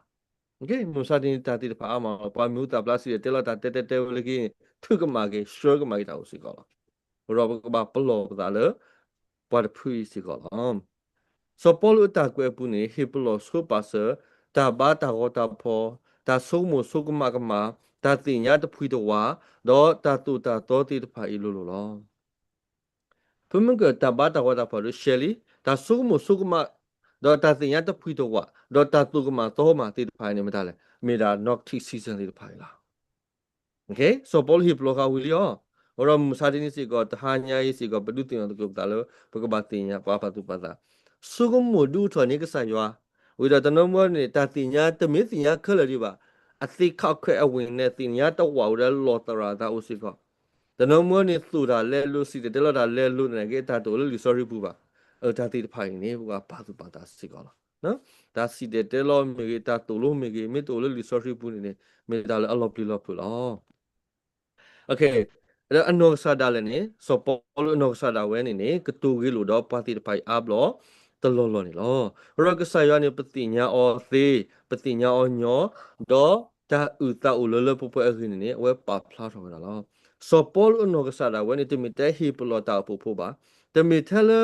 မုၢ်မဆါတနံၤ တၢ်သ့ၣ်တဖၣ်အါမးလီၤ. ပှၤမံၤဟူသၣ်ဖျါစံၣ်တဲၤတဲလီၤတၢ်တဲတဲတဲဝဲလၢခံန့ၣ် ထုကမၣ်က့ၤ ဆှၢကမၣ်က့ၤတၢ်အိၣ်စ့ၢ်ကီးလီၤ. အဃိဒီးပကဘၣ်ပလီၢ်ပသးလၢ ပှၤတဖုအံၤစ့ၢ်ကီးလီၤ. စီၤပီလူးအတၢ်ကွဲးအပူၤန့ၣ် ဟ့ၣ်ပလီၢ်ဆိပာ်စၢၤ တၢ်ဘါတၢ်ဂီၤတၢ်ဖီၣ်, တၢ်ဆိကမိၣ်ဆိကမးကမၣ်, တၢ်သ့ၣ်ညါတဖှံတဝး, ဒီးတၢ်သိၣ်တၢ်သီသ့ၣ်တဖၣ်အံၤလိၤလိၤလီၤ. ဖဲမ့ၢ်ကတၢ်ဘါတၢ်ဂီၤတၢ်ဖီၣ်ဒီးရှဲလံ, တၢ်ဆိကမိၣ်ဆိကမး, ဒီးတၢ်သ့ၣ်ညါတဖှံတဝး, ဒီးတၢ်သိၣ်ကမၣ်သီကမးသ့ၣ်တဖၣ်အံၤန့ၣ် မတၤလဲၣ်, မ့ၢ်ဒၣ် Gnostic season သ့ၣ်တဖၣ်အံၤလီၤ. စီၤပီလူးဟ့ၣ်ပလီၢ်ဃာ်ဝံၤလံအီၤ, အဃိဒီးမုၢ်မဆါတနံၤစ့ၢ်ကီး တဟါညါအံၤစ့ၢ်ကီး ပဒုးသ့ၣ်နီၣ်သကိးပသးလၢ ပကဘၣ်သ့ၣ်ညါပှၤပာ်သူၣ်ပာ်သး, ဆိကမိၣ်ဒုးအိၣ်ထီၣ်န့ၢ်ကစၢ်ယွၤ, ဝံၤဒီးတနီၤမ့ၢ်န့ၣ် တၢ်သ့ၣ်ညါတမ့ၢ်သ့ၣ်ညါခဲလၢာ်ဒံးဘၣ်, အသ့ၣ်ခးခွဲးအဝ့ၢ်နဲၣ် သ့ၣ်ညါတဝးဝံၤဒီးလီၤသရၣ်သးအိၣ်စ့ၢ်ကီး, တနီၤမ့ၢ်န့ၣ် သိၣ်တၢ်လဲလိာ် စံၣ်တဲၤတဲလီၤတၢ်လဲလိာ် သနာ်က့ တၢ်တအိၣ်လၢလံာ်စီဆှံပူၤဘၣ်. အတၢ်သ့ၣ်တဖၣ်အံၤန့ၣ် ပကဘၣ်ပာ်သူၣ်ပာ်သးစ့ၢ်ကီးလီၤ. တၢ်စံၣ်တဲၤတဲလီၤမ့ၢ်ဂ့ၤ, တၢ်သိၣ်လိမ့ၢ်ဂ့ၤ, မ့ၢ်တအိၣ်လၢလံာ်စီဆှံပူၤန့ၣ်န့ၣ် မ့ၢ်တၢ်လၢအလီၤပျံၤလီၤဖုးလီၤ. အနီၢ်ကစၢ်ဒၣ်လဲာ်န့ၣ် စီၤပီလူးအနီၢ်ကစၢ်ဒၣ်ဝဲန့ၣ်န့ၣ် ကတိၤဂ့ၤလိာ်ဒီးပှၤသ့ၣ်တဖၣ်အံၤအါဘျီတလီၢ်လီၢ်န့ၣ်လီၤ. အဃိဒီးကစၢ်ယွၤန့ၣ် ပသ့ၣ်ညါအီၤသ့, ပသ့ၣ်ညါအီၤညီ, ဒီးတၢ်အုၣ်သးအိၣ်လၢလၢပှဲၤပှဲၤအဂ့ၢ်န့ၣ်န့ၣ် အဝဲပာ်ဖျါထီၣ်ဝဲဒၣ်လီၤ. စီၤပီလူးအနီၢ်ကစၢ်ဒၣ်ဝဲန့ၣ် တမ့ၢ်ထဲဟ့ၣ်ပလီၢ်တၢ်အိၣ်ဖှိၣ်ဖိဘၣ်, တမ့ၢ်ထဲလၢ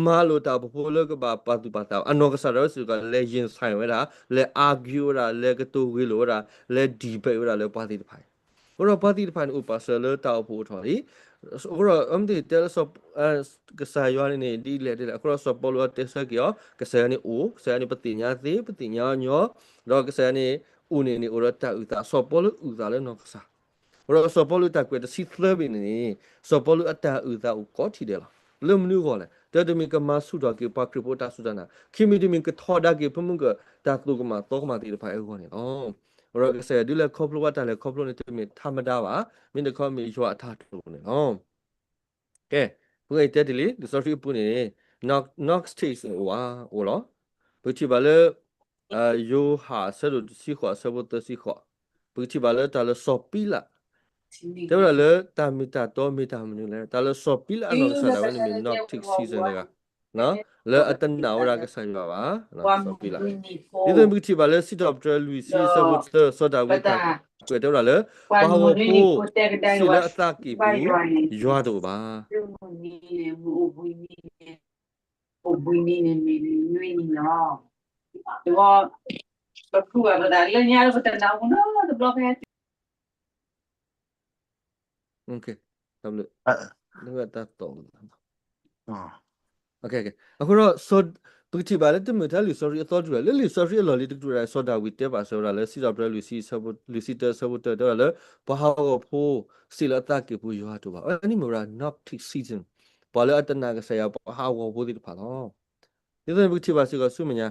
မၤလိာ်တၢ်အိၣ်ဖှိၣ်ဖိလၢကဘၣ်ပာ်သူၣ်ပာ်သးဘၣ်, အနီၢ်ကစၢ်ဒၣ်ဝဲစ့ၢ်ကီး လဲၤ ရင်ဆိုင် ဝဲဒၣ်, လဲၤ argue ဝဲဒၣ်, လဲၤကတိၤဂ့ၢ်လိာ်ဝဲဒၣ်, လဲၤ debate ဝဲဒၣ်လၢပှၤသ့ၣ်တဖၣ်အံၤ, အဃိဒီးပှၤသ့ၣ်တဖၣ်န့ၣ် အိၣ်ပာ်စၢၤလၢတၢ်အိၣ်ဖှိၣ်အိၣ်ထီၣ်လံ, အဃိဒီး အမ့ၢ်တဲလၢ ကစၢ်ယွၤန့ၣ်န့ၣ် ဒ်လဲၣ်ဒ်လဲၣ်, အဃိဒီးစီၤပီလူးအတဲဆၢက့ၤအီၤ, ကစၢ်ယွၤန့ၣ်အိၣ်, ကစၢ်ယွၤန့ၣ်ပသ့ၣ်ညါသ့, ပသ့ၣ်ညါအီၤညီ, ဒီးကစၢ်ယွၤန့ၣ်အိၣ်န့ၣ်န့ၣ် အိၣ်ဒီးတၢ်အုၣ်သး, စီၤပီလူးအုၣ်သးလၢနီၢ်ကစၢ်, အဃိဒီးစီၤပီလူးတၢ်ကွဲးတဆံသၢဘ့ၣ်န့ၣ်န့ၣ်, စီၤပီလူးအတၢ်အုၣ်သးအိၣ်ကိးထံၣ်ဒဲးလီၤ. လၢမနုၤအဂီၢ်လဲၣ်, တၢတမံၤကမၤဆူၣ်ထီၣ်က့ၤပှၤခရံာ်ဖိအတၢ်စူၢ်တၢ်နာ်, ခံမံၤတမံၤကထီဒါက့ၤ ဖုမုၢ်ကတၢ်သိၣ်ကမၣ်သီကမၣ်သ့ၣ်တဖၣ်အံၤအဂီၢ်န့ၣ်လီၤ. အဃိဒီးကစၢ်ယွၤဒုးလဲၤခီဖျိဘၣ်တၢ်လဲၤခီဖျိန့ၣ် တမ့ၢ်ထးမဒါဘၣ်, မ့ၢ်တခီမ့ၢ်ယွၤအတၢ်တိာ်န့ၣ်လီၤ. ကဲ, ပကတဲတ့ၢ်လံ, လံာ်စီဆှံအပူၤန့ၣ် Gnostics န့ၣ်အိၣ်ဧါ, အိၣ်လီၤ. ပကထံၣ်ဘၣ်လၢ ယိၤဟၣ်အဆၢဒိၣ်တဆံဃိး အဆၢဖိသၢဆံဃိး, ပကထံၣ်ဘၣ်လၢတၢ်လၢစီၤပံလး တဲဝဲဒၣ်လၢတၢ်မ့ၢ်တၢ်တီမ့ၢ်တၢ်မနုၤလဲၣ်, တၢ်လၢစီၤပံလးအနီၢ်ကစၢ်ဒၣ်ဝဲန့ၣ်မ့ၢ် Gnosticism တဂၤ, လၢအတနာ်ဝဲဒၣ်ကစၢ်ယွၤဘၣ်, စီၤပံလး. ဒ်သိးန့ၣ်ပကထံၣ်ဘၣ်လၢစံးထီၣ်ပတြၢၤလွံၢ်ဆံအဆၢဖိတၢ စီၤဒၤဝံးတၢ်ကွဲးတဲဝဲဒၣ်လၢ ပှၤဟးဂီၤဖိ စံးလၢအသးကံၢ်ပူၤ ယွၤတအိၣ်ဘၣ်. အိၣ်ဘှံးနံၤန့ၣ် မ့ၢ်နွံနံၤလီၤ. တဝီ ပဖုဘၣ်ပသးလၢညါလၢပတနၢ်ဟူနီတဘျီဖဲ တၢ်ဘျုး, တၢ်သီၣ်, အဃိဒီး ပကထံၣ်ဘၣ်လၢတမ့ၢ်ထဲလံာ်စီဆှံအသီတဖျၢၣ်, လၢလံာ်စီဆှံအလီၢ်လံၤတကတြူၢ်ဒၣ် စီၤဒၤဝံးတဲဘၣ်စၢၤဝဲဒၣ်လၢ စံးထီၣ်ပတြၢၤလွံၢ်ဆံတၢ အဆၢဖိတၢ တဲဝဲဒၣ်လၢ ပှၤဟးဂီၤဖိ စံးလၢအသးကံၢ်ပူၤ ယွၤတအိၣ်ဘၣ်. အဝဲန့ၣ်မ့ၢ်ဝဲဒၣ် Gnosticism, ပှၤလၢအတနာ်ကစၢ်ယွၤ ပှၤဟးဂီၤဖိသ့ၣ်တဖၣ်လီၤ. ဒ်သိးန့ၣ်ပကထံၣ်ဘၣ်စ့ၢ်ကီးဆူမဲာ်ညါ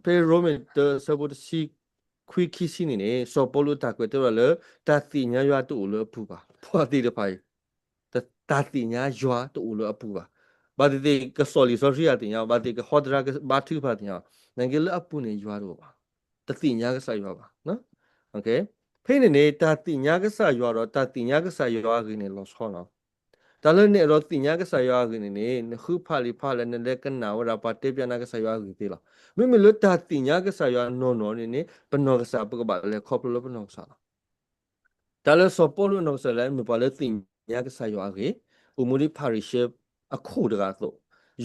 ဖဲရိမ့ၤတၢ အဆၢဖိတဆံခွံ ခံဆံန့ၣ်န့ၣ် စီၤပီလူးအတၢ်ကွဲးတဲဝဲဒၣ်လၢ တၢ်သ့ၣ်ညါယွၤတအိၣ်လၢအပူၤဘၣ်. ပှၤသ့ၣ်တဖၣ်အံၤ တၢ်သ့ၣ်ညါယွၤတအိၣ်လၢအပူၤဘၣ်. ဘၣ်သ့ၣ်သ့ၣ်ကစီၣ်လံာ်စီဆှံအသ့ၣ်ညါ, ဘၣ်သ့ၣ်ကဟီတရါကဘါထုကဖၣ်သ့ၣ်ညါ, နာ်က့လၢအပူၤန့ၣ် ယွၤတအိၣ်ဘၣ်, တသ့ၣ်ညါကစၢ်ယွၤဘၣ်. ဖဲန့ၣ်န့ၣ် တၢ်သ့ၣ်ညါကစၢ်ယွၤဒီး တၢ်သ့ၣ်ညါကစၢ်ယွၤအဂ့ၢ်န့ၣ် လီၤဆီလီၤ. တၢ်လၢနအဲၣ်ဒိးသ့ၣ်ညါကစၢ်ယွၤအဂ့ၢ်န့ၣ်န့ၣ် နဃုဖးလံာ်ဖးလဲၢ် နလဲၤကနၣ်ဝဲဒၣ်ပှၤတဲပျးနၤကစၢ်ယွၤအဂ့ၢ်သ့လီၤ. မ့မ့ၢ်လၢတၢ်သ့ၣ်ညါကစၢ်ယွၤနီၢ်နီၢ်န့ၣ်န့ၣ် ပနီၢ်ကစၢ် ပကဘၣ်လဲၤခီဖျိလၢပနီၢ်ကစၢ်လီၤ. တၢ်လၢစီၤပီလူးအနီၢ်ကစၢ်ဒၣ် မ့ၢ်ပှၤလၢသ့ၣ်ညါကစၢ်ယွၤအဂ့ၢ်, အိၣ်မူဒ်ဖၤရံၤၡဲအခိၣ်တဂၤအသိး,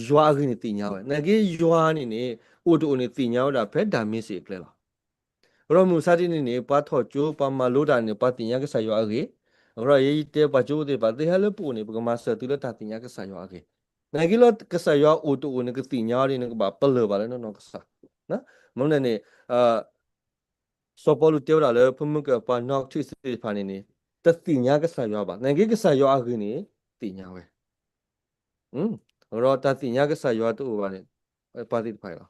ယွၤအဂ့ၢ်န့ၣ်သ့ၣ်ညါဝဲ. နာ်က့ယွၤန့ၣ်န့ၣ် အိၣ်တအိၣ်န့ၣ်သ့ၣ်ညါဝဲဒၣ်ဖဲ ဒၤမ့းစ့းအကျဲလီၤ. အဃိဒီးမုၢ်မဆါတနံၤန့ၣ် ပှၤထီၣ်ကၠိ ပှၤမၤလိတၢ်န့ၣ် ပှၤသ့ၣ်ညါကစၢ်ယွၤအဂ့ၢ်, အဃိဒီးယဲယတဲပှၤကၠိဖိသ့ၣ်တဖၣ် သုဟဲလၢပအိၣ်န့ၣ် ပကမၤစၢၤသုလၢတၢ်သ့ၣ်ညါကစၢ်ယွၤအဂ့ၢ်. နာ်က့လၢကစၢ်ယွၤအိၣ်တအိၣ်န့ၣ် ကသ့ၣ်ညါအီၤဒ်န့ၣ် ကဘၣ်ပလၢၢ်ဘၣ်လၢနနီၢ်ကစၢ်. မ့ၢ်န့ၣ်န့ၣ် စီၤပီလူးတဲဝဲဒၣ်လၢ ဖုမုၢ်ကပှၤ Gnostics သ့ၣ်တဖၣ်န့ၣ်န့ၣ် တသ့ၣ်ညါကစၢ်ယွၤဘၣ်. နာ်က့ကစၢ်ယွၤအဂ့ၢ်န့ၣ် သ့ၣ်ညါဝဲ. အဃိဒီးတၢ်သ့ၣ်ညါကစၢ်ယွၤတအိၣ်ဘၣ်န့ၣ် ပှၤသ့ၣ်တဖၣ်အံၤလီၤ.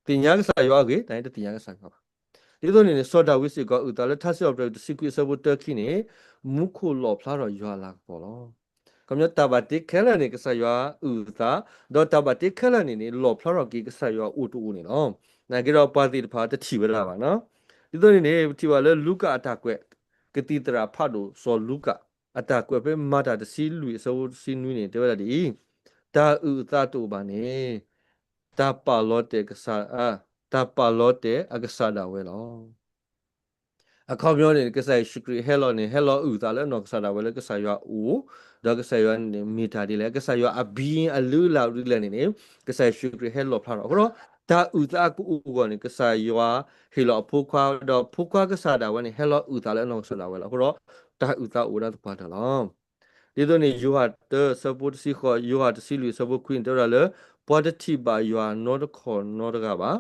သ့ၣ်ညါကစၢ်ယွၤအဂ့ၢ် တၢ်န့ၣ်တသ့ၣ်ညါကစၢ်ယွၤဘၣ်. ဒ်သိးန့ၣ်န့ၣ် စီၤဒၤဝံးစ့ၢ်ကီး အုၣ်သးလၢထါစံးထီၣ်ပတြၢၤတဆံခွံအဆၢဖိတၢခံန့ၣ် မူခိၣ်လီၣ်ဖျါထီၣ်ယွၤအလၤကပီၤလီၤ. ခီပညီတၢ်ဘၣ်တ့ခဲလၢာ်န့ၣ် ကစၢ်ယွၤအုၣ်အသး, ဒီးတၢ်ဘၣ်တ့ခဲလၢာ်န့ၣ်န့ၣ် လီၣ်ဖျါထီၣ်က့ၤကစၢ်ယွၤအိၣ်တအိၣ်န့ၣ်လီၤ. နာ်က့ဒီးပှၤသ့ၣ်တဖၣ်တထံၣ်ဝဲဒၣ်ဘၣ်နီၤ. ဒ်သိးန့ၣ်န့ၣ် ပထံၣ်ဘၣ်လၢလူၤကၣ်အတၢ်ကွဲး ကသံၣ်သရၣ်ဖးဒိၣ်စီၤလူၤကၣ် အတၢ်ကွဲးဖဲမၤတၢ်တဆံလွံၢ်အဆၢဖိတဆံနွံန့ၣ် တဲဝဲဒၣ်ဒ်အံၤ, တၢ်အုၣ်အသးတအိၣ်ဘၣ်န့ၣ် တၢ်ပာ်လီၤတဲာ်ကစၢ်, တၢ်ပာ်လီၤတဲာ်အကစၢ်ဒၣ်ဝဲလီၤ. အခီပညီန့ၣ် ကစၢ်ယ့ၣ်ၡူးခရံာ်ဟဲလီၤန့ၣ် ဟဲလီၤအုၣ်သးလၢအနီၢ်ကစၢ်ဒၣ်ဝဲလၢကစၢ်ယွၤအအိၣ်, ဒီးကစၢ်ယွၤန့ၣ်မ့ၢ်တၢ်ဒ်လဲၣ်, ကစၢ်ယွၤအ being အလုၢ်အလၢ်ဒ်လဲၣ်န့ၣ်န့ၣ် ကစၢ်ယ့ၣ်ၡူးခရံာ်ဟဲလီၣ်ဖျါထီၣ်. အဃိဒီး တၢ်အုၣ်သးအကအိၣ်အဂီၢ်န့ၣ် ကစၢ်ယွၤဟ့ၣ်လီၤအဖိခွါ, ဒီးဖိခွါကစၢ်ဒၣ်ဝဲန့ၣ် ဟဲလီၤအုၣ်သးလၢအနီၢ်ကစၢ်ဒၣ်ဝဲလီၤ. အဃိဒီး တၢ်အုၣ်သးအိၣ်ဝဲဒၣ်သပှၢ်တၢၢ်လီၤ. ဒ်သိးန့ၣ် ယိၤဟၣ်တၢအဆၢဖိတဆံဃိး, ယိၤဟၣ်တဆံလွံၢ်အဆၢဖိခွံန့ၣ် တဲဝဲဒၣ်လၢ ပှၤတထံၣ်ဘၣ်ယွၤနီတခီၣ်နီတဂၤဘၣ်,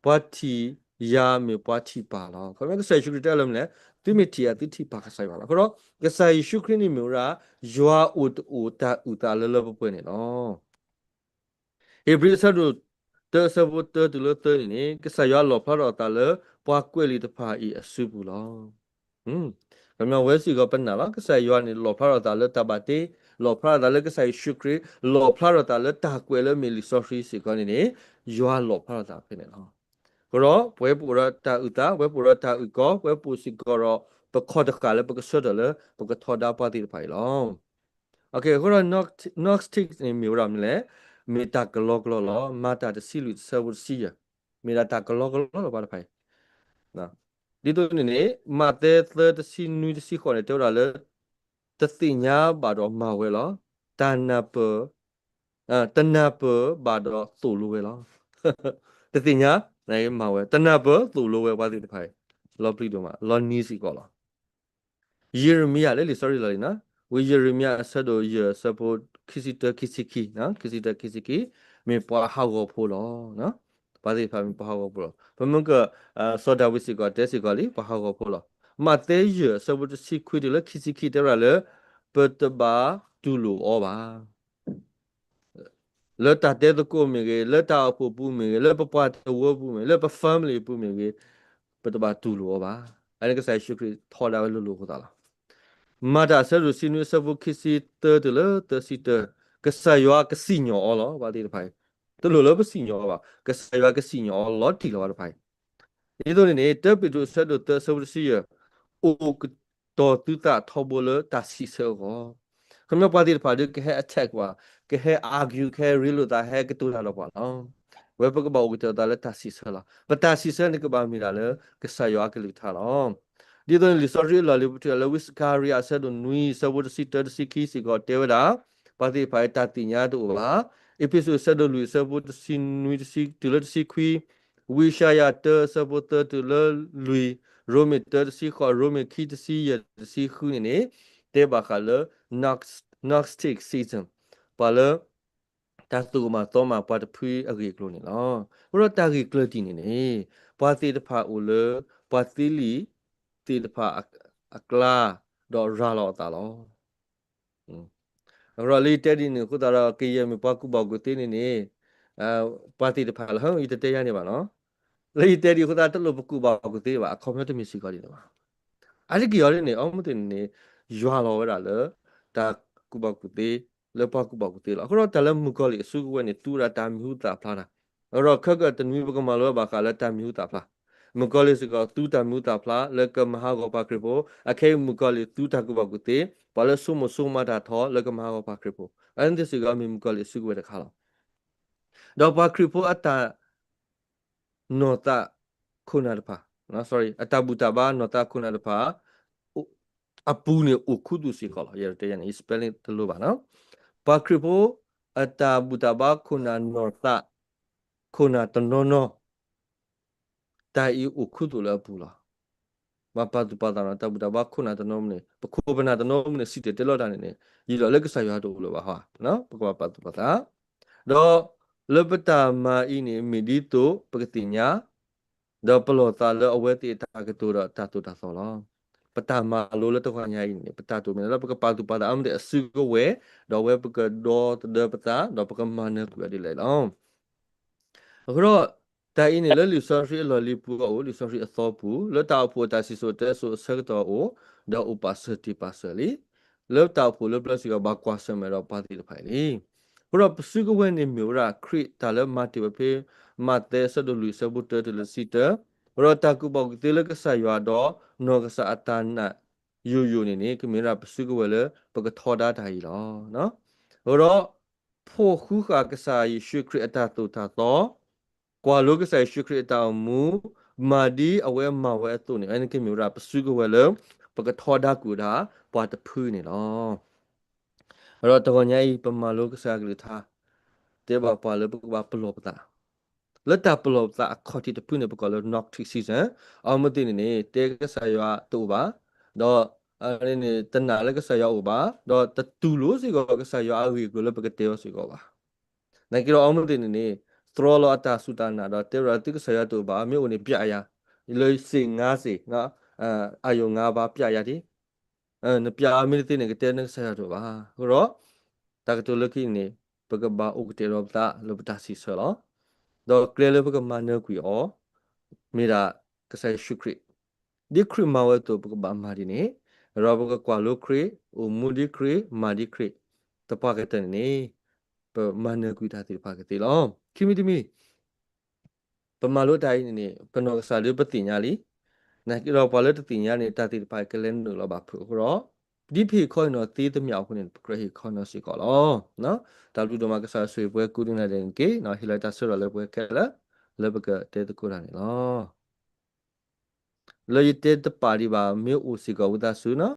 ပှၤထံၣ်ယၤမ့ၢ်ပှၤထံၣ်ပၢ်လီၤ. ခီဖျိကစၢ်ယ့ၣ်ၡူးခရံာ်တဲလၢမနုၤလဲၣ်, သုမ့ၢ်ထံၣ်ယၤ သုထံၣ်ပၢ်ကစၢ်ယွၤလီၤ. အဃိဒီး ကစၢ်ယ့ၣ်ၡူးခရံာ်န့ၣ်မ့ၢ်ဝဲဒၣ် ယွၤအိၣ်တအိၣ်တၢ်အုၣ်သးလၢလၢပှဲၤပှဲၤန့ၣ်လီၤ. ဧ့ၤဘြံၤအဆၢဒိၣ်တၢအဆၢဖိတၢတုၤလၢသၢန့ၣ်န့ၣ် ကစၢ်ယွၤလီၣ်ဖျါထီၣ်အသးလၢ ပှၤကွဲးလံာ်တဖၣ်အံၤအစုပူၤလီၤ. ခီပညီဝဲစ့ၢ်ကီးပနာ်လီၤ, ကစၢ်ယွၤန့ၣ် လီၣ်ဖျါထီၣ်သးလၢတၢ်ဘၣ်တ့, လီၣ်ဖျါထီၣ်သးလၢကစၢ်ယ့ၣ်ၡူးခရံာ်, လီၣ်ဖျါထီၣ်သးလၢတၢ်ကွဲးလၢမ့ၢ်လံာ်စီဆှံစ့ၢ်ကီးန့ၣ်န့ၣ် ယွၤလီၣ်ဖျါထီၣ်သးဖဲန့ၣ်လီၤ. အဃိဒီး ပဝဲပအိၣ်ဒီးတၢ်အုၣ်သး, ပဝဲပအိၣ်ဒီးတၢ်အုၣ်ကီ, ပဝဲပအိၣ်စ့ၢ်ကီးဒီး ပခီၣ်တဃာ်လၢပကဆၢထၢၣ်လၢ ပကထီဒါပှၤသ့ၣ်တဖၣ်အံၤလီၤ. အဃိဒီး Gnostic န့ၣ်မ့ၢ်ဝဲဒၣ်မနုၤလဲၣ်, မ့ၢ်တၢ်ကလီကလီလီၤ. မၤတၢ်တဆံလွံၢ်အဆၢဖိတဆံယဲၢ်, မ့ၢ်ဒၣ်တၢ်ကလီကလီလီၤ ပှၤတဖၣ်အံၤ. ဒ်သိးန့ၣ်န့ၣ် မးသဲသၢတဆံနွံတဆံဃိးန့ၣ် တဲဝဲဒၣ်လၢ တသ့ၣ်ညါဘၣ်ဒီးမၤဝဲလီၤ. တနၢ်ပၢၢ်, တနၢ်ပၢၢ်ဘၣ်ဒီးသိၣ်လိဝဲလီၤ. တသ့ၣ်ညါ, မၤဝဲ, တနၢ်ပၢၢ်သိၣ်လိဝဲပှၤသ့ၣ်တဖၣ်အံၤ, လီၤပျံၤဒိၣ်မး, လီၤနံၤစ့ၢ်ကီးလီၤ. ယံးရမံယၤလၢလံာ်စီဆှံလီၢ်လံၤနီၤ, ဝံယံးရမံယၤအဆၢဒိၣ်ယဲၢ်အဆၢဖိခံဆံတၢ ခံဆံခံ, ခံဆံတၢ ခံဆံခံ, မ့ၢ်ပှၤဟးဂီၤဖိလီၤ. ပှၤသ့ၣ်တဖၣ်မ့ၢ်ပှၤဟးဂီၤဖိလီၤ. ပမ့ၢ်က, စီၤဒၤဝံးစ့ၢ်ကီးတဲစ့ၢ်ကီးလံ ပှၤဟးဂီၤဖိလီၤ. မးသဲယဲၢ်အဆၢဖိတဆံခွံတုၤလၢခံဆံခံ တဲဝဲဒၣ်လၢ ပတဘၣ်တူၢ်လိာ်အီၤဘၣ်. လၢတၢ်တဲသကိးမ့ၢ်ဂ့ၤ, လၢတၢ်အိၣ်ဖှိၣ်ပူၤမ့ၢ်ဂ့ၤ, လၢပပှၤတဝၢပူၤမ့ၢ်ဂ့ၤ, လၢပ family ပူၤမ့ၢ်ဂ့ၤ, ပတဘၣ်တူၢ်လိာ်အီၤဘၣ်. အန့ၣ်ကစၢ်ယ့ၣ်ၡူးခရံာ်ထီဒါဝဲလိၤလိၤအဃိသတးလီၤ. မၤတၢ်အဆၢဒိၣ်တဆံနွံအဆၢဖိခံဆံတၢတုၤလၢသၢဆံတၢ, ကစၢ်ယွၤကစံၣ်ညီၣ်အီၤလီၤ. ပှၤသ့ၣ်တဖၣ်အံၤ, တလိၣ်လၢပစံၣ်ညီၣ်အီၤဘၣ်, ကစၢ်ယွၤကစံၣ်ညီၣ်အီၤလီၤတံၢ်လီၤ ပှၤတဖၣ်အံၤ. ဒ်သိးန့ၣ်န့ၣ် တၢပ့းတရူးအဆၢဒိၣ်သၢအဆၢဖိတဆံယဲၢ်, အိၣ်ကတီၤသုသးထီဘိလၢတၢ်စံးဆၢအဂီၢ်. ခီပညီပှၤသ့ၣ်တဖၣ်ဒီးကဟဲ attack ပှၤ, ကဟဲ argue ကဟဲရ့လိာ်သး ဟဲကတိၤတၢ်ဒီးပှၤလီၤ. ဝဲပကဘၣ်အိၣ်ကတဲာ်အသးလၢတၢ်စံးဆၢလီၤ. ပတၢ်စံးဆၢန့ၣ်ကဘၣ်မ့ၢ်ဒၣ်လၢ ကစၢ်ယွၤအကလုၢ်ကထါလီၤ. ဒ်သိးန့ၣ် လံာ်စီဆှံအလီၢ်လံၤပထံၣ်လၢဝံစကၤရယၤအဆၢဒိၣ်နွံအဆၢဖိတဆံတၢတဆံခံစ့ၢ်ကီးတဲဝဲဒၣ်, ပှၤသ့ၣ်တဖၣ်အံၤတၢ်သ့ၣ်ညါတအိၣ်ဘၣ်. အ့းဖ့းစူးအဆၢဒိၣ်လွံၢ်အဆၢဖိတဆံနွံတဆံတုၤလၢတဆံခွံ, ဝံယၡါယၤတၢအဆၢဖိသၢတုၤလၢလွံၢ်, ရိမ့ၤတၢတဆံဃိး, ရိမ့ၤခံတဆံယဲၢ်တဆံဃုန့ၣ်န့ၣ်, တဲဘၣ်ဃးလၢ Gnostic, Gnosticism, ပှၤလၢ တၢ်သူၣ်ကမၣ်သီမးပှၤတဖုအဂ့ၢ်အကျိၤန့ၣ်လီၤ. အဃိဒီးတၢ်ဂ့ၢ်ကျၢၤတံၢ်န့ၣ်န့ၣ်, ပှၤသ့ၣ်တဖၣ်အိၣ်လၢ ပှၤသ့လံာ်သ့ၣ်တဖၣ်အကျါ, ဒီးရၤလီၤအသးလီၤ. အဃိဒီးလၢယတဲဒ်န့ၣ်အဃိသတးဒီး ကယဲၢ်မ့ၢ်ပှၤကူၣ်ဘၣ်ကူၣ်သ့န့ၣ်န့ၣ်, ပှၤသ့ၣ်တဖၣ်လၢ ယတတဲယၤန့ၣ်ဘၣ်နီၤ, လၢယတဲဒ်အဃိသတး တလိၣ်ပကူၣ်ဘၣ်ကူၣ်သ့ဘၣ်, အခီပညီတမ့ၢ်စ့ၢ်ကီးဒ်န့ၣ်ဘၣ်. အါတက့ၢ်အီၤဒ်န့ၣ် အီမ့ၢ်သ့ၣ်န့ၣ်န့ၣ်, ယွၤလီၤဝဲဒၣ်လၢ တၢ်ကူၣ်ဘၣ်ကူၣ်သ့, လၢပှၤကူၣ်ဘၣ်ကူၣ်သ့လီၤ. အဃိဒီးတၢ်လၢမုၣ်ကီၤလံၢ်အစုကဝဲၤန့ၣ် သူဝဲဒၣ်တၢ်မံၤဟူသၣ်ဖျါတၢ်, အဃိဒီးခဲကတနွံပကမၤလိဝဲဘၣ်ဃးလၢတၢ်မံၤဟူသၣ်ဖျါ, မုၣ်ကီၤလံၢ်စ့ၢ်ကီးသူတၢ်မံၤဟူသၣ်ဖျါလၢကမၤဟးဂီၤပှၤခရံာ်ဖိ, အခဲအံၤမုၣ်ကီၤလံၢ်သူတၢ်ကူၣ်ဘၣ်ကူၣ်သ့, ပှၤလၢဆိကမိၣ်ဆိကမးတၢ်ထီလၢကမၤဟးဂီၤပှၤခရံာ်ဖိ, အဝဲသ့ၣ်စ့ၢ်ကီးမ့ၢ်မုၣ်ကီၤလံၢ်အစုကဝဲၤတခါလီၤ. ဒီးပှၤခရံာ်ဖိအတၢ် နီၢ်သးခိၣ်နၢ်တဖၣ်, အတၢ်ဘူၣ်တၢ်ဘါနီၢ်သးခိၣ်နၢ်တဖၣ် အပူၤန့ၣ် အိၣ်ခူသူၣ်စ့ၢ်ကီးလီၤ. ယတဲယၤန့ၣ် ယ spelling တလိၤဘၣ်နီၤ. ပှၤခရံာ်ဖိအတၢ်ဘူၣ်တၢ်ဘါခိၣ်နၢ်နီၢ်သးခိၣ်နၢ်တနီၤနီၤ တၢ်အံၤအိၣ်ခူသူၣ်လၢအပူၤလီၤ. ဘၣ်ပာ်သူၣ်ပာ်သးနီၤ တၢ်ဘူၣ်တၢ်ဘါခိၣ်နၢ်တနီၤန့ၣ် ပခိၣ်ပနၢ်တနီၤန့ၣ် စံၣ်တဲၤတဲလီၤတၢ်န့ၣ်န့ၣ် ယံာ်လီၤလၢကစၢ်ယွၤတအိၣ်လၢၤဘၣ်ဟီ, ပကဘၣ်ပာ်သူၣ်ပာ်သး ဒီးလၢပတၢ်မၤအံၤန့ၣ် မ့ၢ်ဒ်သိးပကသ့ၣ်ညါ ဒီးပလီၢ်သးလၢအဝဲသ့ၣ်အတၢ်ကတိၤဒီးတၢ်သိၣ်တၢ်သီလီၤ. ပတၢ်မၤလိလၢတဂီၤညါအံၤန့ၣ် ပတၢ်တိာ်မ့ၢ်လၢပကပာ်သူၣ်ပာ်သးအါမးသ့ၣ်အစုကဝဲၤ, ဒီးအဝဲပကဒီသဒၢပသး ဒီးပကမၤနၢၤကွံာ်အီၤဒ်လဲၣ်လီၤ. အဃိဒီး တၢ်အံၤန့ၣ်လၢလံာ်စီဆှံအလီၢ်လံၤပူၤအအိၣ် လံာ်စီဆှံအသီပူၤ လၢတၢ်အိၣ်ဖှိၣ်အတၢ်စံၣ်စိၤတဲစိၤအဆၢကတီၢ်အအိၣ်, ဒီးအိၣ်ပာ်စၢၤတ့ၢ်ပာ်စၢၤလံ. လၢတၢ်အိၣ်ဖှိၣ်လၢပျၢၤစ့ၢ်ကီး ဘၣ်ကွၢ်ဆၢၣ်မဲာ်ဒီးပှၤသ့ၣ်တဖၣ်အံၤလံ. အဃိဒီးပစုကဝဲၤန့ၣ်မ့ၢ်ဝဲဒၣ်ခရံာ်တၢ်လၢမၤတ့ၢ်ဝဲဖဲ မးသဲအဆၢဒိၣ်လွံၢ်အဆၢဖိတၢတုၤလၢတဆံတၢ, အဃိဒီးတၢ်ကူၣ်ဘၣ်ကူၣ်သ့လၢကစၢ်ယွၤဒီးနီၢ်ကစၢ်အတၢ်နာ်ယိာ်ယိာ်န့ၣ်န့ၣ် ကမ့ၢ်ဝဲဒၣ်ပစုကဝဲၤလၢပကထီဒါတၢ်အံၤလီၤ. အဃိဒီး ဖိးဃူဃာ်ကစၢ်ယ့ၣ်ၡူးခရံာ်အတၢ်သိၣ်တၢ်သီ, ကွၢ်လိကစၢ်ယ့ၣ်ၡူးခရံာ်အတၢ်အိၣ်မူ, မၤဒ်အဝဲမၤဝဲအသိးန့ၣ် အန့ၣ်ကမ့ၢ်ဝဲဒၣ်ပစုကဝဲၤလၢ ပကထီဒါကွံာ်ဝဲဒၣ်ပှၤတဖုန့ၣ်လီၤ. အဃိဒီးတဂီၤညါအံၤ ပမၤလိကစၢ်အကလုၢ်ကထါ တဲဘၣ်ပှၤလၢပကဘၣ်ပလီၢ်ပသး လၢတၢ်ပလီၢ်ပသးအခီၣ်ထံးတဖုန့ၣ် ပကိးလၢ Gnosticism, အမ့ၢ်သ့ၣ်န့ၣ်န့ၣ် တဲကစၢ်ယွၤတအိၣ်ဘၣ်, ဒီး တနာ်လၢကစၢ်ယွၤအိၣ်ဘၣ်, ဒီးတတူၢ်လိာ်စ့ၢ်ကီးကစၢ်ယွၤအဂ့ၢ်အကျိၤလၢပကတဲအီၤစ့ၢ်ကီးဘၣ်. နာ်က့ဒီးအမ့ၢ်သ့ၣ်န့ၣ်န့ၣ် တြီလီၤအတၢ်စူၢ်တၢ်နာ်ဒီးတဲဝဲဒၣ်သုကစၢ်ယွၤတအိၣ်ဘၣ်, မ့ၢ်အိၣ်န့ၣ်ပျးယၤ, လၢစ့ၣ်ငါစ့ၣ်, အယိာ်ငါဘၣ်ပျးယၤဒ် နပျးအမ့ၢ်တသ့န့ၣ် ကတဲနကစၢ်ယွၤတအိၣ်ဘၣ်. အဃိဒီး တၢ်ကတိၤလၢခံန့ၣ် ပကဘၣ်အိၣ်ကတဲာ်ဒီးပသးလၢပတၢ်စံးဆၢလီၤ. ဒီးကျဲလၢပကမၤနၢၤကွံာ်အီၤ မ့ၢ်ဒၣ်ကစၢ်ယ့ၣ်ၡူးခရံာ်, ဒ်ခရံာ်မၤဝဲအသိး ပကဘၣ်မၤဒ်န့ၣ်, ဒီးပကကွၢ်လိခရံာ်, အိၣ်မူဒ်ခရံာ်, မၤဒ်ခရံာ်, သပှၢ်ကတၢၢ်န့ၣ်န့ၣ် ပမၤနၢၤကွံာ်တၢ်သ့ၣ်တဖၣ်ကသ့လီၤ. ခံမံၤတမံၤ ပမၤလိတၢ်အံၤန့ၣ်န့ၣ် ပနီၢ်ကစၢ်ဒုးပသ့ၣ်ညါလံ. နာ်က့ဒီးပှၤလၢတသ့ၣ်ညါန့ၣ် တၢ်သ့ၣ်တဖၣ်ကလဲၤနုာ်လီၤဘၣ်ဖုးအဃိဒီး ဒ်ပဟ့ၣ်ခီဟ့ၣ်နီၤသ့တမံၤအဃိန့ၣ် ပကြၢးဟ့ၣ်ခီနီၤစ့ၢ်ကီးလီၤ. တၢ်ဘျုးဒိၣ်မးကစၢ်ယွၤဆိၣ်ဂ့ၤပှၤကိးဒံနၤဒဲးန့ၣ်တက့ၢ်. ဟ့ၣ်လီၤတၢ်ဆၢထၢၣ်လၢပှဲၤခဲလၢာ် လၢပကတဲသကိးတၢ်န့ၣ်လီၤ. လၢယတဲတပာ်ဒံးဘၣ် မ့ၢ်အိၣ်စ့ၢ်ကီးဝံသးစူၤနီၤ.